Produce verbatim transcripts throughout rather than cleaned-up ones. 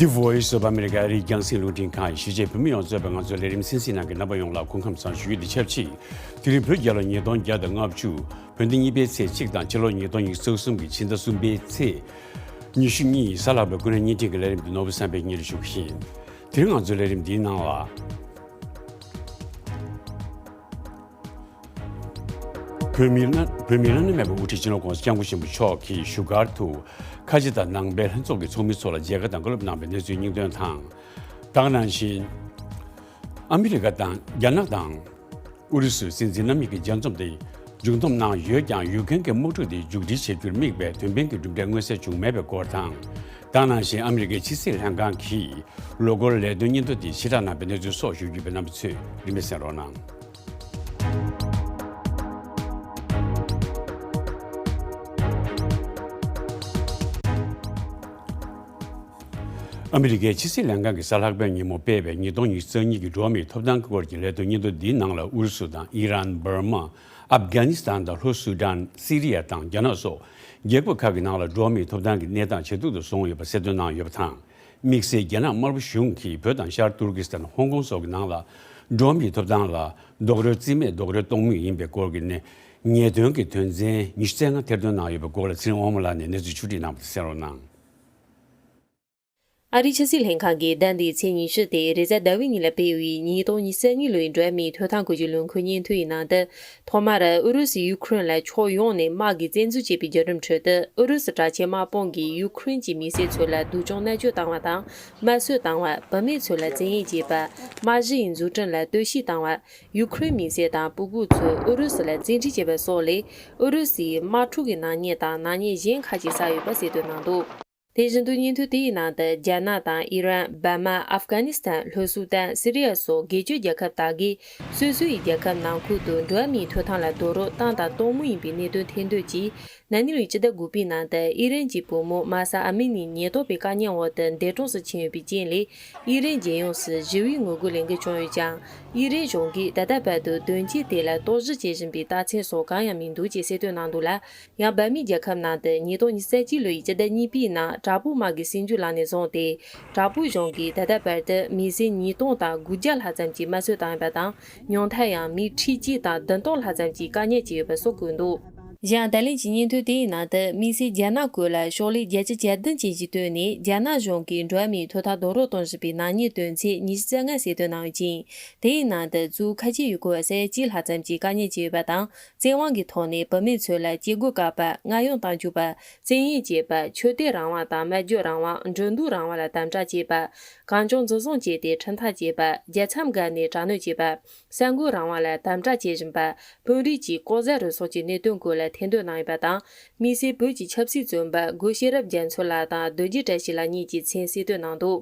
The Voice of America ཨ་རིའི་རྒྱང་སྲིང་རླུང་འཕྲིན་ཁང་གིས་གཞིས་བྱེས་བོད་མི་ཡོངས་གཙོས་པའི་ང་ཚོའི་ལས་རིམ་གསན་གཟིགས་གནང་མཁན་རྣམ་པ་ཡོངས་ལ་སྐུ་ཁམས་བཟང་ཞུ་རྒྱུ་དང་ཆབས་ཅིག་དེ་རིང་བོད་རྒྱལ་ལོ་ཉིས་སྟོང་བརྒྱ་དང་ལྔ་བཅུ། བོད་ཟླ་གཉིས་པའི་ཚེས་གཅིག་དང་། སྤྱི་ལོ་ཉིས་སྟོང་ཉི་ཤུ་རྩ་གསུམ་གྱི་ཕྱི་ཟླ་གསུམ་པའི་ཚེས་ཉི་ཤུ་གཉིས། གཟའ་ལྷག་པའི་སྐུ་ན་གཉིས་སྤྲིན་གྱི་ལས་རིམ་དུ་ནོར་བུ་བསམ་འཕེལ་གཉིས་ལ་ཞུགས་ཀྱི་ཡིན། དེ་རིང་ང་ཚོའི་ལས་རིམ་འདིའི་ནང་ལ། བོད་མིའི་བླ་བོད་མིའི་བླ་ན་མེད་པའི་དབུ་ཁྲིད་སྤྱི་ནོར་༸གོང་ས་༸སྐྱབས་མགོན་ཆེན་པོ་མཆོག་གིས་བཞུགས་སྒར་དུ་ཁ་ཆེ་དང་ནང་པའི་ལྷན་ཚོགས་ཀྱི་ཚོགས་མི་ཚོ་ལ་མཇལ་ཁ་དང་བཀའ་སློབ་གནང་བའི་གནས་ཚུལ་སྙིང་དོན་དང་། ད་ག་ནང་བཞིན། ཨ་མི་རི་ཀ་དང་རྒྱ་ནག་དང་ཨུ་རུ་སུའི་སྲིད་འཛིན་རྣམ་གཉིས་ཀྱི་མཇལ་འཛོམས་དེ་མཇུག་བསྡོམས་གནང་ཡོད་ཀྱང་། ཡུཀ་རེན་གྱི་དམག་འཁྲུག་དེ་མཇུག་སྒྲིལ་བྱེད་རྒྱུར་དམིགས་པའི་དོན་ཕན་གྱི་གྲུབ་འབྲས་མངོན་གསལ་བྱུང་མེད་པའི་སྐོར་དང་། ད་ག་ནང་བཞིན་ཨ་མི་རི་ཀའི་ཕྱི་སྲིད་ལྷན་ཁང་གིས་ལོ་འཁོར་ལས་དོན་སྙིང་བསྡུས་དེ་ཕྱིར་བསྒྲགས་གནང་བའི་གནས་ཚུལ་སོགས་ཞུ་རྒྱུ་ཡོད་པས། རྣམ་པ་ཚོས་རིམ་པས་གསན་རོགས་གནང་། ཨ་མི་རི་ཀའི་ཕྱི་སྲིད་ལྷན་ཁང་གིས་གཟའ་ལྷག་པའི་ཉིན་མོ་སྤེལ་བའི་ཉིས་སྟོང་ཉི་ཤུ་རྩ་གཉིས་ཀྱི་འགྲོ་བ་མིའི་ཐོབ་ཐང་སྐོར་གྱི་ལས་དོན་སྙིང་བསྡུས་འདིའི་ནང་ལ། ཨུ་རུ་སུ་དང་ཨི་རན། འབར་མ། ཨབ་གྷ་ནི་སི་ཐན་དང་ལྷོ་སུ་ཌན། སི་རི་ཡ་དང་རྒྱ་ནག་སོགས་རྒྱལ་ཁབ་ཁག་གི་ནང་ལ་འགྲོ་བ་མིའི་ཐོབ་ཐང་གི་གནས་སྟངས་ཇེ་སྡུག་ཏུ་སོང་ཡོད་པ་གསལ་སྟོན་གནང་ཡོད་པ་དང་། དམིགས་བསལ་རྒྱ་ནག་དམར་པོ་གཞུང་གིས་བོད་དང་ཤར་ཏུར་ཀི་སི་ཐན། ཧོང་ཀོང་སོགས་ཀྱི་ནང་ལ་འགྲོ་བ་མིའི་ཐོབ་ཐང་ལ་རྡོག་རོལ་རྩིས་མེད་རྡོག་རོལ་གཏོང་མུས་ཡིན་པའི་སྐོར་གྱི་ནས་ཉེས་དོན་གྱི་དོན་ཚན་ཉི་ཤུ་རྩ་ལྔ་ཐེར་འདོན་གནང་ཡོད་པའི་སྐོར་ལ་ཚེ་རིང་དབང་མོ་ལགས་ནས་གནས་ཚུལ་ཕྱོགས་བསྒྲིགས་གནང་བ་དེ་གསན་རོགས་གནང་། ཨ་རིའི་ཕྱི་སྲིད་ལྷན་ཁང་གིས་ཟླ་འདིའི་ཚེས་ཉི་ཤུ་སྟེ་རེས་གཟའ་ཟླ་བའི་ཉིན་ལ་སྤེལ་བའི་ཉིས་སྟོང་ཉི་ཤུ་རྩ་གཉིས་ལོའི་འགྲོ་བ་མིའི་ཐོབ་ཐང་སྐོར་གྱི་ལོ་འཁོར་སྙན་ཐོའི་ནང་དུ། ཐོག་མར་ཨུ་རུ་སུས་ཡུ་ཁུ་རེན་ལ་ཕྱོགས་ཡོངས་ནས་དམག་གིས་བཙན་འཛུལ་བྱས་པའི་བརྒྱུད་རིམ་ཁྲོད་དུ། ཨུ་རུ་སུ་དྲག་ཆས་དམག་དཔུང་གིས་ཡུ་ཁུ་རེན་གྱི་མི་སེར་ཚོ་ལ་སྡུག་སྦྱོང་མནར་གཅོད་བཏང་བ་དང་། དམར་གསོད་བཏང་བ། བུད་མེད་ཚོ་ལ་བཙན་གཡེམ་བྱས་པ། དམག་གཞི་ཡི་འཛུགས་སྐྲུན་ལ་གཏོར་བཤིག་བཏང་བ། ཡུ་ཁུ་རེན་མི་སེར་དང་སྤུ་གུ་ཚོ་ཨུ་རུ་སུ་ལ་བཙན་ཁྲིད་བྱས་པ་སོགས་ལས། ཨུ་རུ་སུའི་དམག་འཁྲུག་གི་ནག་ཉེས་དང་ནག་ཉེས་གཞན་ཁག་ཅིག་བསགས་ཡོད་པ་གསལ་སྟོན་གནང་འདུག་དེ་བཞིན་དུ་སྙན་ཐོ་དེའི་ནང་དུ། རྒྱ་ནག་དང་ཨི་རན། འབར་མ། ཨབ་གྷ་ནི་སི་ཐན། ལྷོ་སུ་དན། སི་རི་ཡ་སོགས་སྒེར་གཅོད་རྒྱལ་ཁབ་དག་གིས་སོ་སོའི་རྒྱལ་ཁབ་ནང་ཁུལ་དུ་འགྲོ་བ་མིའི་ཐོབ་ཐང་ལ་རྡོག་རོལ་བཏང་དང་གཏོང་མུས་ཡིན་པའི་གནད་དོན་ཐེར་འདོན་གྱིས། ན་ནིང་ལོའི་སྤྱི་ཟླ་དགུ་པའི་ནང་དུ་ཨི་རན་གྱི་བུ་མོ་མཱ་ས་ཨ་མི་ནི་ཉེན་རྟོག་པའི་བཀག་ཉར་འོག་ཏུ་འདས་གྲོངས་སུ་ཕྱིན་ཡོད་པའི་རྐྱེན་ལས། ཨི་རན་རྒྱལ་ཡོངས་སུ་ཞི་བའི་ངོ་རྒོལ་ལས་འགུལ་བྱུང་ཡོད་ཀྱང་། ཨི་རན་གཞུང་གིས་ད་ལྟ་བར་དུ་དོན་རྐྱེན་དེ་ལ་རྟོག་ཞིབ་བྱེད་བཞིན་པའི་རྟགས་མཚན་སོགས་གང་ཡང་མི་འདུག་ཅེས་གསལ་སྟོན་གནང་འདུག་ལ། ཡང་། འབར་མའི་རྒྱལ་ཁབ་ནང་དུ་ཉིས་སྟོང་ཉི་ཤུ་རྩ་གཅིག་ལོའི་སྤྱི་ཟླ་གཉིས་པའི་ནང་དྲག་པོའི་དམག་གིས་སྲིད་འཇུག་ལངས་ནས་བཟུང་སྟེ། དྲག་པོའི་གཞུང་གིས་ད་ལྟ་བར་དུ་མི་སེར་ཉིས་སྟོང་དང་དགུ་བརྒྱ་ལྷག་ཙམ་གྱིས་དམར་གསོད་བཏང་ཡོད་པ་དང་། ཉུང་མཐར་ཡང་མི་ཁྲི་གཅིག་དང་བདུན་སྟོང་ལྷག་ཙམ་གྱིས་བཀག་ཉར་བྱས་ཡོད་པ་སོགས་བཀོད་འདུག་གཞན་ཡང་། ད་ལན་གྱི་སྙན་ཐོ་དེའི་ནང་དུ། དམིགས་བསལ་རྒྱ་ནག་བཀོད་ལ་ཕྱོགས་ལས་བརྒྱ་ཆ་གྱ་བདུན་ཅན་ཞིག་བཏོན་ནས། རྒྱ་ནག་གཞུང་གིས་འགྲོ་བ་མིའི་ཐོབ་ཐང་རྡོག་རོལ་གཏོང་བཞིན་པའི་ནག་ཉེས་དོན་ཚན་ཉི་ཤུ་རྩ་ལྔ་གསལ་སྟོན་གནང་ཡོད་ཅིང་། དེའི་ནང་དུ་གཙོས་ཁ་ཆེ་ཡུལ་སྐོར་བ་ས་ཡ་གཅིག་ལྷག་ཙམ་གྱིས་བཀག་ཉར་བྱས་ཡོད་པ་དང་། བཙན་དབང་གི་ཐོག་ནས་བུད་མེད་ཚོ་ལ་སྐྱེ་སྒོ་བཀག་པ། རྔ་གཡུང་བཏང་བཅུག་པ། བཙན་གཡེམ་བྱས་པ། ཆོས་དད་རང་དབང་དང་སྨྲ་བརྗོད་རང་དབང་། འགྲོ་འདུག་རང་དབང་ལ་དམ་དྲག་བྱས་པ། གང་བྱུང་འཛིན་བཟུང་བྱས་ཏེ་ཁྲིམས་ཐག་བཅད་པ། རྒྱལ་མཚམས་བརྒལ་ནས་དྲག་གནོན་བྱས་པ། གསར་འགོད་རང་དབང་ལ་དམ་དྲག་བྱེད་བཞིན་པ། དཔོན་རིགས་ཀྱི་ལྐོག་ཟ་རུལ་སུངས་ཀྱི་གནད་དོན་སྐོར་ལ་ཐེར་འདོན་གནང་ཡོད་པ་དང་། དམིགས་བསལ་བོད་ཀྱི་ཆབ་སྲིད་བཙོན་པ་སྒོ་ཤེས་རབ་རྒྱ་མཚོ་ལགས་དང་རྡོ་རྗེ་བཀྲ་ཤིས་ལགས་གཉིས་ཀྱི་མཚན་གསལ་སྟོན་གནང་འདུག་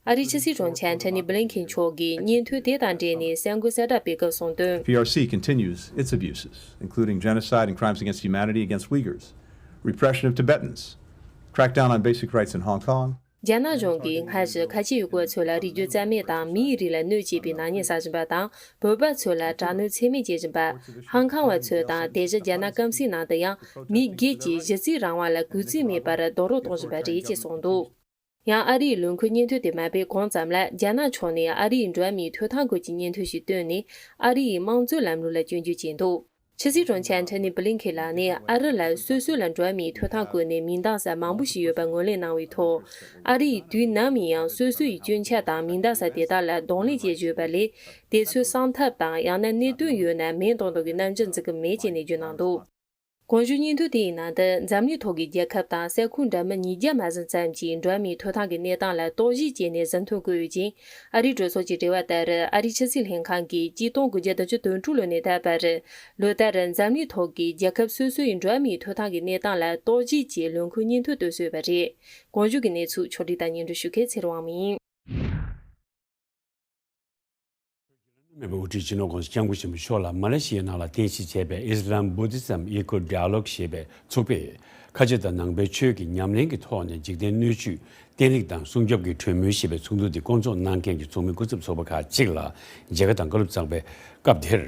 ཨ་རིའི་ཕྱི་སྲིད་དྲུང་ཆེ་ཨན་ཐོ་ནི་བྷི་ལིན་ཁེན་མཆོག་གིས་སྙན་ཐོ་དེ་དང་འབྲེལ་ནས་གསར་འགོད་གསལ་བསྒྲགས་སྤེལ་སྐབས་གསུངས་དོན། P R C continues its abuses, including genocide and crimes against humanity against Uyghurs, repression of Tibetans, crackdown on basic rights in Hong Kong, རྒྱ་ནག་གཞུང་གིས་སྔར་བཞིན་ཁ་ཆེ་ཡུལ་སྐོར་བ་ཚོ་ལ་རིགས་རྒྱུད་རྩ་མེད་དང་མིའི་རིགས་ལ་གནོད་བྱེད་པའི་ནག་ཉེས་བསགས་བཞིན་པ་དང་། བོད་པ་ཚོ་ལ་དྲག་གནོན་ཚད་མེད་བྱེད་བཞིན་པ། ཧང་ཁང་བ་ཚོ་དང་དེ་བཞིན་རྒྱ་ནག་སྐམ་སའི་ནང་དུ་ཡང་མི་སྒེར་གྱི་གཞི་རྩའི་རང་དབང་ལ་གུས་བརྩི་མེད་པར་རྡོག་རོལ་གཏོང་བཞིན་པ་རེད་ཅེས་གསུངས་འདུག་ཡང་ཨ་རིའི་ལོ་འཁོར་སྙན་ཐོ་དེ་མ་སྤེལ་གོང་ཙམ་ལ། རྒྱ་ནག་ཕྱོགས་ནས་ཨ་རིའི་འགྲོ་བ་མིའི་ཐོབ་ཐང་སྐོར་གྱི་སྙན་ཐོ་ཞིག་བཏོན་ནས། ཨ་རི་ཡི་དམངས་གཙོའི་ལམ་ལུགས་ལ་སྐྱོན་བརྗོད་བྱས་འདུག་ཕྱི་སྲིད་དྲུང་ཆེ་ཨན་ཐོ་ནི་བྷི་ལིན་ཁེན་ལགས་ནས། ཨ་རི་ལ་སོ་སོ་ལ་འགྲོ་བ་མིའི་ཐོབ་ཐང་བཀོད་ནས་མིང་བཏགས་ས་མང་པོ་ཞིག་ཡོད་པ་ངོས་ལེན་གནང་བའི་ཐོག་ཨ་རི་ཡིས་དུས་ནམ་ཡིན་ཡང་སོ་སོ་ཡི་སྐྱོན་ཆ་དང་མིང་བཏགས་ས་དེ་དག་ལ་གདོང་ལེན་བྱེད་བཞིན་ཡོད་པ་ལས། དེ་ཚོའི་གསང་ཐབས་དང་ཡང་ན་གནད་དོན་ཡོད་ན་མིང་འདོན་འདོན་གྱི་རྣམ་འགྱུར་འཛིན་གྱི་མེད་ཅེས་ནན་བརྗོད་གནང་འདུག་གོང་ཞུས་སྙན་ཐོ་དེའི་ནང་དུ། འཛམ་གླིང་ཐོག་གི་རྒྱལ་ཁབ་དང་ས་ཁུལ་འདྲ་མིན་ཉིས་བརྒྱ་མ་ཟིན་ཙམ་གྱིས་འགྲོ་བ་མིའི་ཐོབ་ཐང་གི་གནས་སྟངས་ལ་རྟོག་ཞིབ་བྱས་ནས་ཟིན་ཐོ་བཀོད་ཡོད་ཅིང་། ཨ་རིའི་གྲོས་ཚོགས་ཀྱི་དྲི་བ་ལྟར། ཨ་རིའི་ཕྱི་སྲིད་ལྷན་ཁང་གིས་གཅིག་སྟོང་དགུ་བརྒྱ་བདུན་ཅུ་དོན་དྲུག་ལོ་ནས་ད་བར། ལོ་ལྟར་འཛམ་གླིང་ཐོག་གི་རྒྱལ་ཁབ་སོ་སོ་ཡི་འགྲོ་བ་མིའི་ཐོབ་ཐང་གི་གནས་སྟངས་ལ་རྟོག་ཞིབ་ཀྱི་ལོ་འཁོར་སྙན་ཐོ་བཏོན་སྲོལ་ཡོད་པ་རེད། གོང་ཞུས་ཀྱི་གནས་ཚུལ་ཕྱོགས་སྒྲིག་དང་སྙན་སྒྲོན་ཞུ་མཁན་ཚེ་རིང་དབང་མོ་ཡིན། མེད་པའི་དབུ་ཁྲིད་སྤྱི་ནོར་༸གོང་ས་༸སྐྱབས་མགོན་ཆེན་པོ་མཆོག་ལ་མ་ལེ་ཤི་ཡའི་ནང་ལ་རྟེན་གཞི་བྱས་པའི་Islam Buddhism Eco Dialogue ཞེས་པའི་ཚོགས་པས། ཁ་ཆེ་དང་ནང་པའི་ཆོས་ཀྱི་ཉམས་ལེན་གྱི་ཐོག་ནས་འཇིག་རྟེན་སྣོད་བཅུད་བརྟན་ལྷིང་དང་སྲུང་སྐྱོབ་ཀྱི་གྲོས་མོལ་ཞེས་པའི་ཚོགས་འདུ་འདི་བསྐོང་ཚོགས་གནང་མཁན་གྱི་ཚོགས་མི་སྐུ་ཚབ་ཚོགས་པ་ཁག་ཅིག་ལ་མཇལ་ཁ་དང་བཀའ་སློབ་སྩལ་བའི་སྐབས་དེར།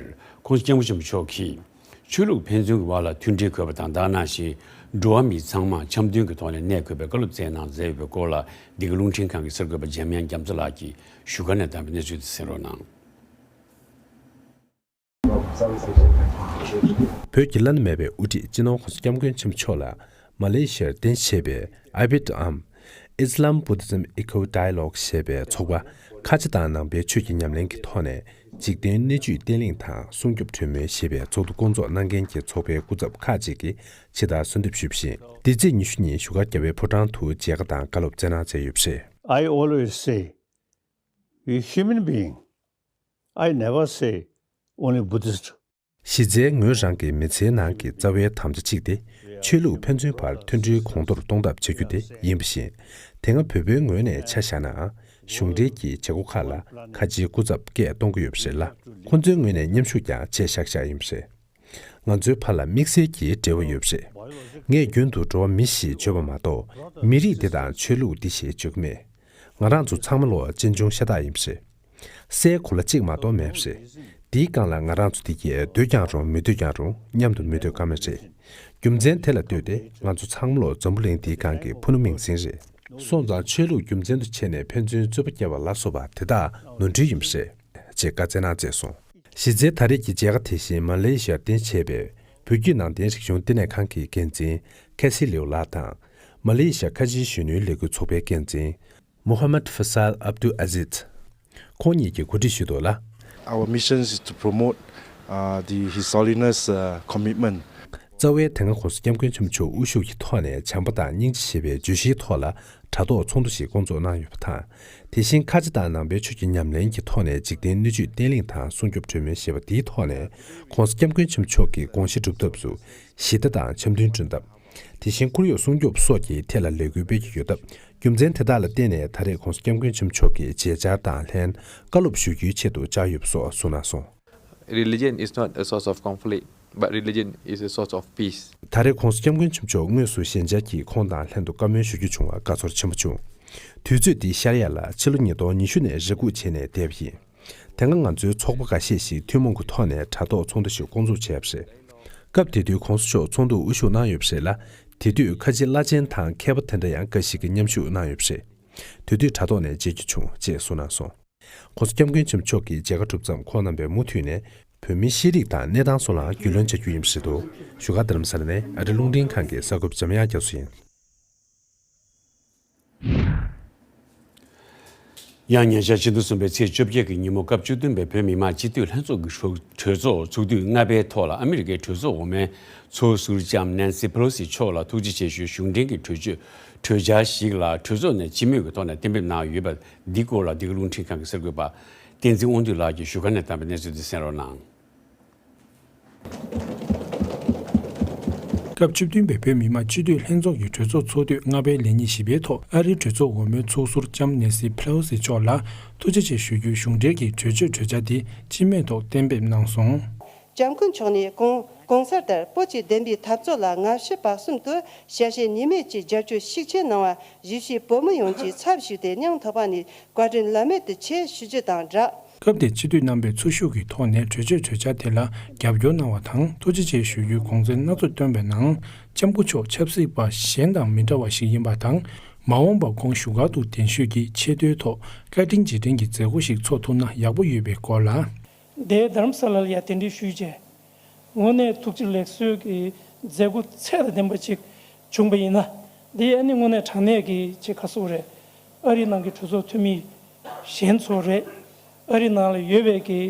༸གོང་ས་༸སྐྱབས་མགོན་ཆེན་པོ་མཆོག་གིས། ཆོས་ལུགས་ཕན་ཚུན་གྱི་བར་ལ་མཐུན་སྒྲིལ་དགོས་པ་དང་། ད་ག་ནང་བཞིན་ འགྲོ་བ་མི་ཚང་མ་འཆམ་མཐུན་གྱི་ཐོག་ནས་གནས་དགོས་པའི་བཀའ་སློབ་སྩལ་གནང་མཛད་ཡོད་པའི་སྐོར་ལ། འདི་ག་རླུང་འཕྲིན་ཁང་གི་གསར་འགོད་པ་འཇམ་དབྱངས་རྒྱ་མཚོ་ལགས་ཀྱིས་བཞུགས་སྒར་ནས་བཏང་བའི་གནས་ཚུལ་དེ་གསན་རོགས་གནང་། བོད་ཀྱི་བླ་ན་མེད་པའི་དབུ་ཁྲིད་སྤྱི་ནོར་༸གོང་ས་༸སྐྱབས་མགོན་ཆེན་པོ་མཆོག་ལ་མ་ལེ་ཤི་ཡར་རྟེན་གཞི་བྱས་པའི་ཨ་བི་ཏའམ་Islam Buddhism Eco Dialogue ཞེས་པའི་ཚོགས་པ། ཁ་ཆེ་དང་ནང་པའི་ཆོས་ཀྱི་ཉམས་ལེན་གྱི་ཐོག་ནས་འཇིག་རྟེན་སྣོད་བཅུད་བརྟན་ལྷིང་དང་སྲུང་སྐྱོབ་གྲོས་མོལ་ཞེས་པའི་ཚོགས་འདུ་བསྐོང་ཚོགས་གནང་མཁན་གྱི་ཚོགས་པའི་སྐུ་ཚབ་ཁག་ཅིག་གིས་ཕྱི་ཟླ་གསོལ་འདེབས་ཞུས་པ་བཞིན། འདི་ཚེས་ཉི་ཤུ་ཉིན་བཞུགས་སྒར་རྒྱལ་བའི་ཕོ་བྲང་དུ་མཇལ་ཁ་དང་བཀའ་སློབ་སྩལ་གནང་མཛད་ཡོད་པ་རེད། I always say, we human being, I never say only Buddhist. གཞི་རྩའི་ངོས་རང་གི་མི་ཚེའི་ནང་གི་རྩ་བའི་དམ་བཅའ་གཅིག་དེ། ཆོས་ལུགས་ཕན་ཚུན་བར་མཐུན་སྒྲིལ་གོང་མཐོར་གཏོང་ཐབས་བྱ་རྒྱུ་དེ་ཡིན་པ་བཞིན། དེ་སྔ་བོད་པའི་ངོས་ནས་ཆ་བཞག་ན། གཞུང་འབྲེལ་གྱི་བྱེད་སྒོ་ཁག་ལ་ཁ་ཆེའི་སྐུ་ཚབ་སྐད་གཏོང་གི་ཡོད་པ་རེད་ལ། ཁོང་ཚོའི་ངོས་ནས་མཉམ་ཞུགས་ཀྱང་བྱས་བཞག་བཞག་ཡིན་པ་རེད། ང་ཚོའི་བར་ལ་དམིགས་བསལ་གྱི་འབྲེལ་བ་ཡོད་པ་རེད། ངས་རྒྱུན་དུ་འགྲོ་བ་མི་ཞེས་བརྗོད་པ་མ་གཏོགས། མི་རིགས་འདི་དང་ཆོས་ལུགས་འདི་ཞེས་བརྗོད་ཀྱི་མེད། ང་རང་ཚོ་ཚང་མ་ལོ་གཅེན་གཅུང་ཤ་སྟག་ཡིན་པ་རེད། སའི་གོ་ལ་གཅིག་མ་གཏོགས་མེད་པ་རེད། དེའི་སྒང་ལ་ང་རང་ཚོ་འདི་གས་སྡོད་ཀྱང་རུང་མི་སྡོད་ཀྱང་རུང་མཉམ་དུ་མི་སྡོད་ཀ་མེད་རེད། རྒྱུ་མཚན་དེ་ལ་ལྟོས་ཏེ་ང་ཚོ་ཚང་མ་ལོ་འཛམ་བུ་གླིང་འདིའི་སྒང་གི་ཕུ་ནུ་མིང་སྲིང་རེད། སོང་ཙང་ཆོས་ལུགས་རྒྱུ་མཚན་དུ་བྱས་ནས་ཕན་ཚུན་རྩོད་པ་བརྒྱབ་པ་ལ་སོགས་པ་དེ་དག་ནོར་འཁྲུལ་ཡིན་པ་རེད། ཅེས་བཀའ་སྩལ་གནང་མཛད་སོང་། གཞི་རྩའི་ད་རེས་ཀྱི་མཇལ་ཁ་དེ་བཞིན་མ་ལེ་ཤི་ཡར་རྟེན་གཞི་བྱས་པའི་བོད་བརྒྱུད་ནང་བསྟན་རིག་གཞུང་བསྟི་གནས་ཁང་གི་འགན་འཛིན་ཁེ་སི་ལེའུ་ལགས་དང་། མ་ལེ་ཤི་ཡ་ཁ་ཆེའི་གཞོན་ནུའི་ལས་འགུལ་ཚོགས་པའི་འགན་འཛིན་Muhammad Faisal Abdul Aziz། ཁོང་གཉིས་ཀྱིས་གོ་སྒྲིག་ཞུས་འདུག་ལ། Our mission is to promote, uh, the His Holiness, uh, commitment. རྩ་བའི་དེ་སྔ་༸གོང་ས་༸སྐྱབས་མགོན་ཆེན་པོ་མཆོག་དབུ་བཞུགས་ཀྱི་ཐོག་ནས་བྱམས་པ་དང་སྙིང་རྗེ་ཞེས་པའི་བརྗོད་གཞིའི་ཐོག་ལ་དྲ་ཐོག་ཚོགས་འདུ་ཞིག་བསྐོང་ཚོགས་གནང་ཡོད་པ་དང་། དེ་བཞིན་ཁ་ཆེ་དང་ནང་པའི་ཆོས་ཀྱི་ཉམས་ལེན་གྱི་ཐོག་ནས་འཇིག་རྟེན་སྣོད་བཅུད་བརྟན་ལྷིང་དང་སྲུང་སྐྱོབ་གྲོས་མོལ་ཞེས་པ་འདིའི་ཐོག་ནས་༸གོང་ས་༸སྐྱབས་མགོན་ཆེན་པོ་མཆོག་གི་དགོངས་གཞི་སྒྲུབ་ཐབས་སུ་ཞི་བདེ་དང་འཆམ་མཐུན་བསྐྲུན་ཐབས། དེ་བཞིན་ཁོར་ཡུག་སྲུང་སྐྱོབ་སོགས་ཀྱི་ཐད་ལ་ལས་འགུལ་སྤེལ་གྱི་ཡོད་སྟབས། རྒྱུ་མཚན་དེ་དག་ལ་བརྟེན་ནས་ད་རེས་༸གོང་ས་༸སྐྱབས་མགོན་ཆེན་པོ་མཆོག་གི་མཇལ་བཅར་དང་ལྷན་བཀའ་སློབ་ཞུ་རྒྱུའི་ཆེད་དུ་བཅར་ཡོད་པ་སོགས་གསུངས་གནང་སོང་། Religion is not a source of conflict, but religion is a source of peace. ད་རེས་༸གོང་ས་༸སྐྱབས་མགོན་ཆེན་པོ་མཆོག་དངོས་སུ་ཞལ་མཇལ་གྱིས་ཁོང་དང་ལྷན་དུ་བཀའ་མོལ་ཞུ་རྒྱུ་བྱུང་བར་དགའ་ཚོར་ཆེན་པོ་བྱུང་། དུས་ཚོད་འདི་ཤར་ཡ་ལ་ཕྱི་ལོ་ཉིས་སྟོང་ཉི་ཤུ་ནས་རེ་སྒུག་བྱས་ནས་བསྡད་པ་ཡིན། དེ་སྔ་ང་ཚོའི་ཚོགས་པ་འགའ་ཤས་ཤིག་ཐུན་མོང་གི་ཐོག་ནས་དྲ་ཐོག་ཚོགས་འདུ་ཞིག་བསྐོང་ཚོགས་བྱས་པ་རེད། སྐབས་དེ་དུས་༸གོང་ས་མཆོག་ཚོགས་འདུར་དབུ་བཞུགས་གནང་ཡོད་པ་རེད་ལ། དེ་དུས་ཁ་ཆེ་བླ་ཆེན་དང་མཁས་པ་དེ་འདྲ་ཡང་འགའ་ཞིག་གིས་མཉམ་ཞུགས་གནང་ཡོད་པ་རེད། དེ་དུས་དྲ་ཐོག་ནས་མཇལ་རྒྱུ་བྱུང་ཅེས་གསུངས་གནང་སོང་། ༸གོང་ས་༸སྐྱབས་མགོན་ཆེན་པོ་མཆོག་གི་མཇལ་ཁ་གྲུབ་མཚམས་ཁོང་རྣམ་པས་མུ་མཐུད་ནས་བོད་མིའི་ཤེས་རིག་དང་གནས་སྟངས་སོགས་ལའང་རྒྱུས་ལོན་བྱ་རྒྱུ་ཡིན་པ་རེད་འདུག་བཞུགས་སྒར་རྡ་རམ་ས་ལ་ནས་ཨ་རི་རླུང་འཕྲིན་ཁང་གི་གསར་འགོད་པ་འཇམ་དབྱངས་རྒྱ་མཚོ་ཡིན། ཡང་ཉེ་ཆར་ཕྱི་ཟླ་གསུམ་པའི་ཚེས་བཅོ་བརྒྱད་ཀྱི་ཉིན་མོ་སྐབས་བཅུ་བདུན་པའི་བོད་མི་མང་སྤྱི་འཐུས་ལྷན་ཚོགས་ཀྱི་གྲོས་གྲོས་ཚོགས་ཚོགས་དུས་ལྔ་པའི་ཐོག་ལ་ཨ་མི་རི་ཀའི་གྲོས་ཚོགས་འོག་མའི་ཚོགས་ཟུར་ལྕམ་ནན་སི་པེ་ལོ་སི་མཆོག་ལ་ཐུགས་རྗེ་ཆེ་ཞུའི་གཞུང་འབྲེལ་གྱི་གྲོས་ཆོད་གྲོས་འཆར་ཞིག་ལ་གྲོས་ཚོགས་ནས་སྤྱི་མོས་ཀྱི་ཐོག་ནས་གཏན་འབེབས་གནང་ཡོད་པ་འདི་སྐོར་ལ་འདི་ག་རླུང་འཕྲིན་ཁང་གི་གསར་འགོད་པ་བསྟན་འཛིན་དབང་འདུས་ལགས་ཀྱིས་བཞུགས་སྒར་ནས་བཏང་བའི་གནས་ཚུལ་དེ་གསན་རོགས་གནང་། སྐབས་བཅུ་བདུན་པའི་བོད་མི་མང་སྤྱི་འཐུས་ལྷན་ཚོགས་ཀྱི་གྲོས་ཚོགས་ཚོགས་དུས་ལྔ་པའི་ལས་ཉིན་བཞི་པའི་ཐོག་ཨ་རིའི་གྲོས་ཚོགས་འོག་མའི་ཚོགས་ཟུར་ལྕམ་ནེན་སི་ཕེ་ལོ་སི་མཆོག་ལ་ཐུགས་རྗེ་ཆེ་ཞུ་རྒྱུའི་གཞུང་འབྲེལ་གྱི་གྲོས་ཆོད་གྲོས་འཆར་དེ་སྤྱི་མོས་ཐོག་གཏན་འབེབས་གནང་སོང་། ལྕམ་སྐུ་མཆོག་ནས་གོང་གོང་གསལ་ལྟར་བོད་ཀྱི་བདེན་པའི་འཐབ་རྩོད་ལ་སྔ་ཕྱི་བར་གསུམ་དུ་ཞལ་བཞེས་ཉི་མས་ཀྱི་རྒྱབ་སྐྱོར་ཤུགས་ཆེན་གནང་བར་གཞིས་བྱེས་བོད་མི་ཡོངས་ཀྱིས་ཚབ་ཞུས་ཏེ་སྙིང་ཐག་པ་ནས་བཀའ་དྲིན་བླ་མེད་དུ་ཆེ་ཞུ་རྒྱུ་དང་སྦྲགས། སྐབས་དེར་སྤྱི་འཐུས་རྣམ་པས་འཚོ་བཞུགས་ཀྱི་ཐོག་ནས་གྲོས་ཆོད་གྲོས་འཆར་དེ་ལ་རྒྱབ་སྐྱོར་གནང་བ་དང་ཐུགས་རྗེ་ཆེ་ཞུ་རྒྱུའི་དགོངས་ཚུལ་སྣ་ཚོགས་བཏོན་པའི་ནང་། ལྕམ་སྐུ་མཆོག་ཆབ་སྲིད་པ་གཞན་དང་མི་འདྲ་བ་ཞིག་ཡིན་པ་དང་། མ་འོངས་པར་ཁོང་བཞུགས་སྒར་དུ་གདན་ཞུས་ཀྱིས་ཆེས་མཐོའི་ཐོག་བཀའ་དྲིན་རྗེས་དྲན་གྱི་མཛད་སྒོ་ཞིག་ཚོགས་ཐུབ་ན་ཡག་པོ་ཡོད་པའི་སྐོར་ལ། འདིར་རྡ་རམ་ས་ལར་ཡང་གདན་འདྲེན་ཞུས་རྗེས། དངོས་གནས་ཐུགས་རྗེ་ལེགས་གསོལ་གྱི་མཛད་སྒོ་ཚད་དང་ལྡན་པ་ཅིག་བྱུང་པ་ཡིན་ན། འདི་ཨ་ནི་དངོས་གནས་དྲང་གནས་ཀྱི་ཅིག་ག་ཟེར་དགོས་རེད། ཨ་རི་ནང་གི་གྲོས་ཚོགས་འཐུས་མི་གཞན་ཚོ་རེད། ཨ་རི་ནང་ལ་ཡོད་པའི་གི་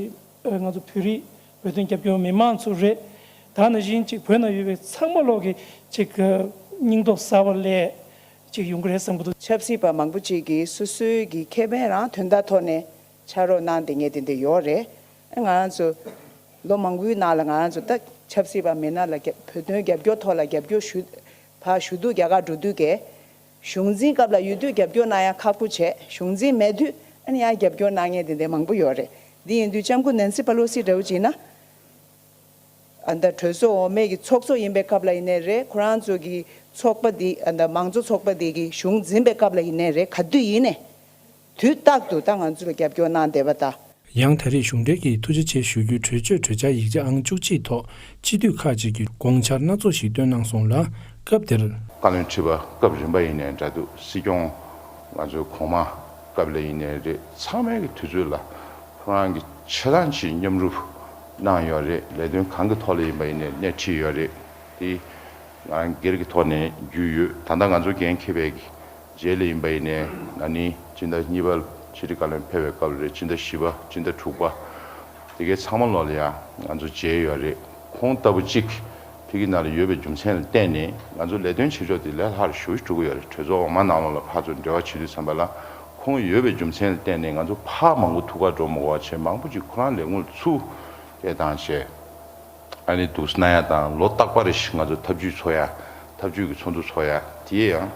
ཨ་ང་ཚོ་བོད་རིགས་བོད་དོན་རྒྱབ་སྐྱོར་མི་མང་ཚོ་རེད། ད་ནང་བཞིན་ཅིག་བོད་ནང་ཡོད་པའི་ཚང་མ་ལོག་གི་ཅིག་སྙིང་སྟོབས་གསར་པ་སླེབས་ཅིག་ཡོང་གི་རེད་བསམ་གྱི་འདུག་ཆབ་སྲིད་པ་མང་པོ་ཅིག་གིས་སོ་སོའི་གི་ཁེ་ཕན་རང་དོན་དག་ཐོག་ནས་ཕྱག་རོགས་གནང་བསྡད་མཁན་དེ་འདྲ་ཡོད་རེད། ང་རང་ཚོ་ལོ་མང་པོའི་ནང་ལ་ང་རང་ཚོ་ད་ཆབ་སྲིད་པ་མེད་ན་ལ་རྒྱ་བོད་དོན་རྒྱབ་སྐྱོར་ཐོག་ལ་རྒྱབ་སྐྱོར་ཞུ་ཕར་ཞུ་དུས་རྒྱ་གར་འགྲོ་དུས་ཀྱི་གཞུང་འཛིན་སྐབས་ལ་ཡོད་དུས་རྒྱབ་སྐྱོར་གནང་ཡ་ཁག་པོ་བྱས། གཞུང་འཛིན་མེད་དུས་ཨ་ནི་ཡང་རྒྱབ་སྐྱོར་གནང་མཁན་དེ་འདྲ་མང་པོ་ཡོད་རེད། འདི་ཡིན་དུས་ལྕམ་སྐུ་ནན་སི་པ་ལོ་སི་འདྲ་བོ་ཅིག་ན། ཨ་ད་གྲོས་ཚོགས་འོག་མའི་གི་ཚོགས་གཙོ་ཡིན་པའི་སྐབས་ལ་ཡིན་ནའི་རེད། ཁོ་རང་ཚོ་གི་ཚོགས་པ་འདི་ཨ་ད་མང་གཙོ་ཚོགས་པ་འདི་གི་གཞུང་འཛིན་པའི་སྐབས་ལ་ཡིན་ནའི་རེད། ག་དུས་ཡིན་ནའི་དུས་རྟག་ཏུ་ད་ང་ཚོ་ལ་རྒྱབ་སྐྱོར་གནང་བསྡད་པ་དང་། ཡང་ད་རེས་གཞུང་འབྲེལ་གྱི་ཐུགས་རྗེ་ཆེ་ཞུ་རྒྱུའི་གྲོས་ཆོད་གྲོས་འཆར་ཡིག་ཆ་ཨང་བཅུ་གཅིག་ཐོག་སྤྱི་འཐུས་ཁག་ཅིག་གིས་དགོངས་འཆར་སྣ་ཚོགས་ཤིག་བཏོན་གནང་སོང་ལ། སྐབས་དེར། བཀའ་བློན་ཁྲི་པ་སྐབས་རིམ་པ་ཡིན་ནའི་འདྲ་འདུག་སྲིད་སྐྱོང་ང་ཚོའི་གོང་མ་སྐབས་ལ་ཡིན་ནའི་རེད། ཚང་མའི་གི་དུས་ཚོད་ལ་ཁོ་རང་གིས་ཆེ་ཐག་ཆེའི་མཉམ་རུབ་གནང་ཡོད་རེད། ལས་དོན་གང་གི་ཐོག་ལ་ཡིན་པ་ཡིན་ནའི་སྣེ་ཁྲིད་ཡོད་རེད། དེ་ང་རང་སྒེར་གྱི་ཐོག་ནས་རྒྱུས་ཡོད། ད་ལྟ་ང་ཚོ་འགན་འཁྱེར་བའི་གི་རྗེས་ལ་ཡིན་པ་ཡིན་ནའི་ན་ནིང་སྤྱི་ཟླ་གཉིས་པ་ཕྱི་དྲིལ་བཀའ་བློན་ཕེབས་པའི་སྐབས་རེད། སྤྱི་ཟླ་བཞི་པ། སྤྱི་ཟླ་དྲུག་པ། དེ་གའི་ཚང་མ་ལོག་ལ་ཡང་ང་ཚོ་མཇལ་ཡོད་རེད། ཁོང་ལྟ་བུ་གཅིག་ཕ་གི་ནང་ལ་ཡོད་པའི་རྒྱུ་མཚན་ལ་བརྟེན་ནས་ང་ཚོ་ལས་དོན་བྱེད་ཕྱོགས་དེ་ལས་སླ་རུ་ཞེ་པོ་ཅིག་འགྲོ་གི་ཡོད་རེད། གྲོས་ཚོགས་འོག་མ་ནང་ལོགས་ལ་ཕར་ཚུར་འབྲེལ་བ་བྱེད་དུས་ཙམ་པ་ལ་ཁོང་ཡོད་པའི་རྒྱུ་མཚན་ལ་བརྟེན་ནས་ང་ཚོ་ཕར་མང་པོ་ཐུག་གར་འགྲོ་མི་དགོས་པ་བྱས། མང་པོ་ཅིག་ཁོ་རང་ལས་ཁུངས་ལ་ཚུར་སྐད་བཏང་བྱས། ཨ་ནི་འདུག་སེ་གནང་ཡ་དང་། ལོ་རྟག་པར་རེ་བཞིན་ང་ཚོ་ཐབས་ཇུས་འཚོགས་ཡ། ཐབས་ཇུས་ཀྱི་ཚོགས་འདུ་འཚོགས་ཡ། དེ་ཡང་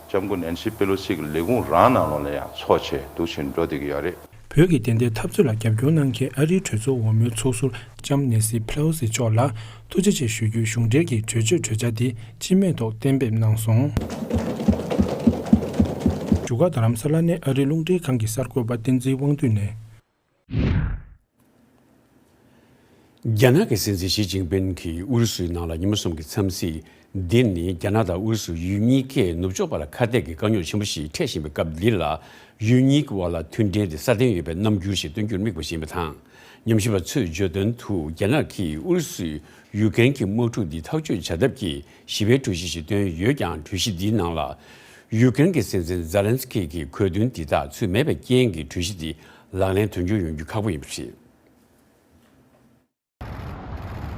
ལྕམ་སྐུ་ནན་སི་པེ་ལོ་སི་གི་ལས་ཁུངས་རང་ནང་ལོགས་ལ་ཡང་འཚོགས་བྱས་འདུག་སེ་འགྲོ་བསྡད་ཀྱི་ཡོད་རེད། བོད་ཀྱི་བདེན་མཐའི་འཐབ་རྩོད་ལ་རྒྱབ་སྐྱོར་གནང་མཁན་ཨ་རིའི་གྲོས་ཚོགས་འོག་མའི་ཚོགས་ཟུར་ལྕམ་ནེ་སི་ཕེ་ལོ་སི་མཆོག་ལ་ཐུགས་རྗེ་ཆེ་ཞུ་རྒྱུའི་གཞུང་འབྲེལ་གྱི་གྲོས་ཆོད་གྲོས་འཆར་འདི་སྤྱི་མོས་ཐོག་གཏན་འབེབས་གནང་སོང་། བཞུགས་སྒར་རྡ་རམ་ས་ལ་ནས་ཨ་རིའི་རླུང་འཕྲིན་ཁང་གི་གསར་འགོད་པ་བསྟན་འཛིན་དབང་འདུས་ནས། རྒྱ་ནག་གི་སྲིད་འཛིན་ཞི་ཅིན་ཕིན་གྱིས་ཨུ་རུ་སུའི་ནང་ལ་ཉི་མ་གསུམ་གྱི་འཚམས་གཟིགས། འདི་ནི་རྒྱ་ནག་དང་ཨུ་རུ་སུ་ཡུལ་གཉིས་ཀས་ནུབ་ཕྱོགས་པར་ཁ་གཏད་ཀྱི་དཀའ་རྙོག་ཆེན་པོ་ཞིག་འཕྲད་བཞིན་པའི་སྐབས་འདི་ལ། ཡུལ་གཉིས་ཀྱི་དབར་ལ་མཐུན་འབྲེལ་དེ་སྲ་བརྟན་ཡོད་པའི་རྣམ་འགྱུར་ཞིག་སྟོན་རྒྱུར་དམིགས་པ་ཞིག་ཡིན་པ་དང་། ཉམས་ཞིབ་པ་ཚོས་བརྗོད་དོན་དུ། རྒྱ་ནག་གིས་ཨུ་རུ་སུས་ཡུ་ཀེ་རེན་གྱི་དམག་འཁྲུག་འདི་ཐག་གཅོད་བྱ་ཐབས་ཀྱི་ཞི་བའི་གྲོས་གཞི་ཞིག་བཏོན་ཡོད་ཀྱང་། གྲོས་གཞི་འདིའི་ནང་ལ། ཡུ་ཀེ་རེན་གྱི་སྲིད་འཛིན་ཛེ་ལན་སི་ཀི་གི་གོ་དོན་འདི་དག་ཚུད་མེད་པའི་རྐྱེན་གྱིས། གྲོས་གཞི་འདི་ལག་ལེན་དོན་འཁྱོལ་ཡོང་རྒྱུ་ཁག་པོ་ཡིན་པ་རེད།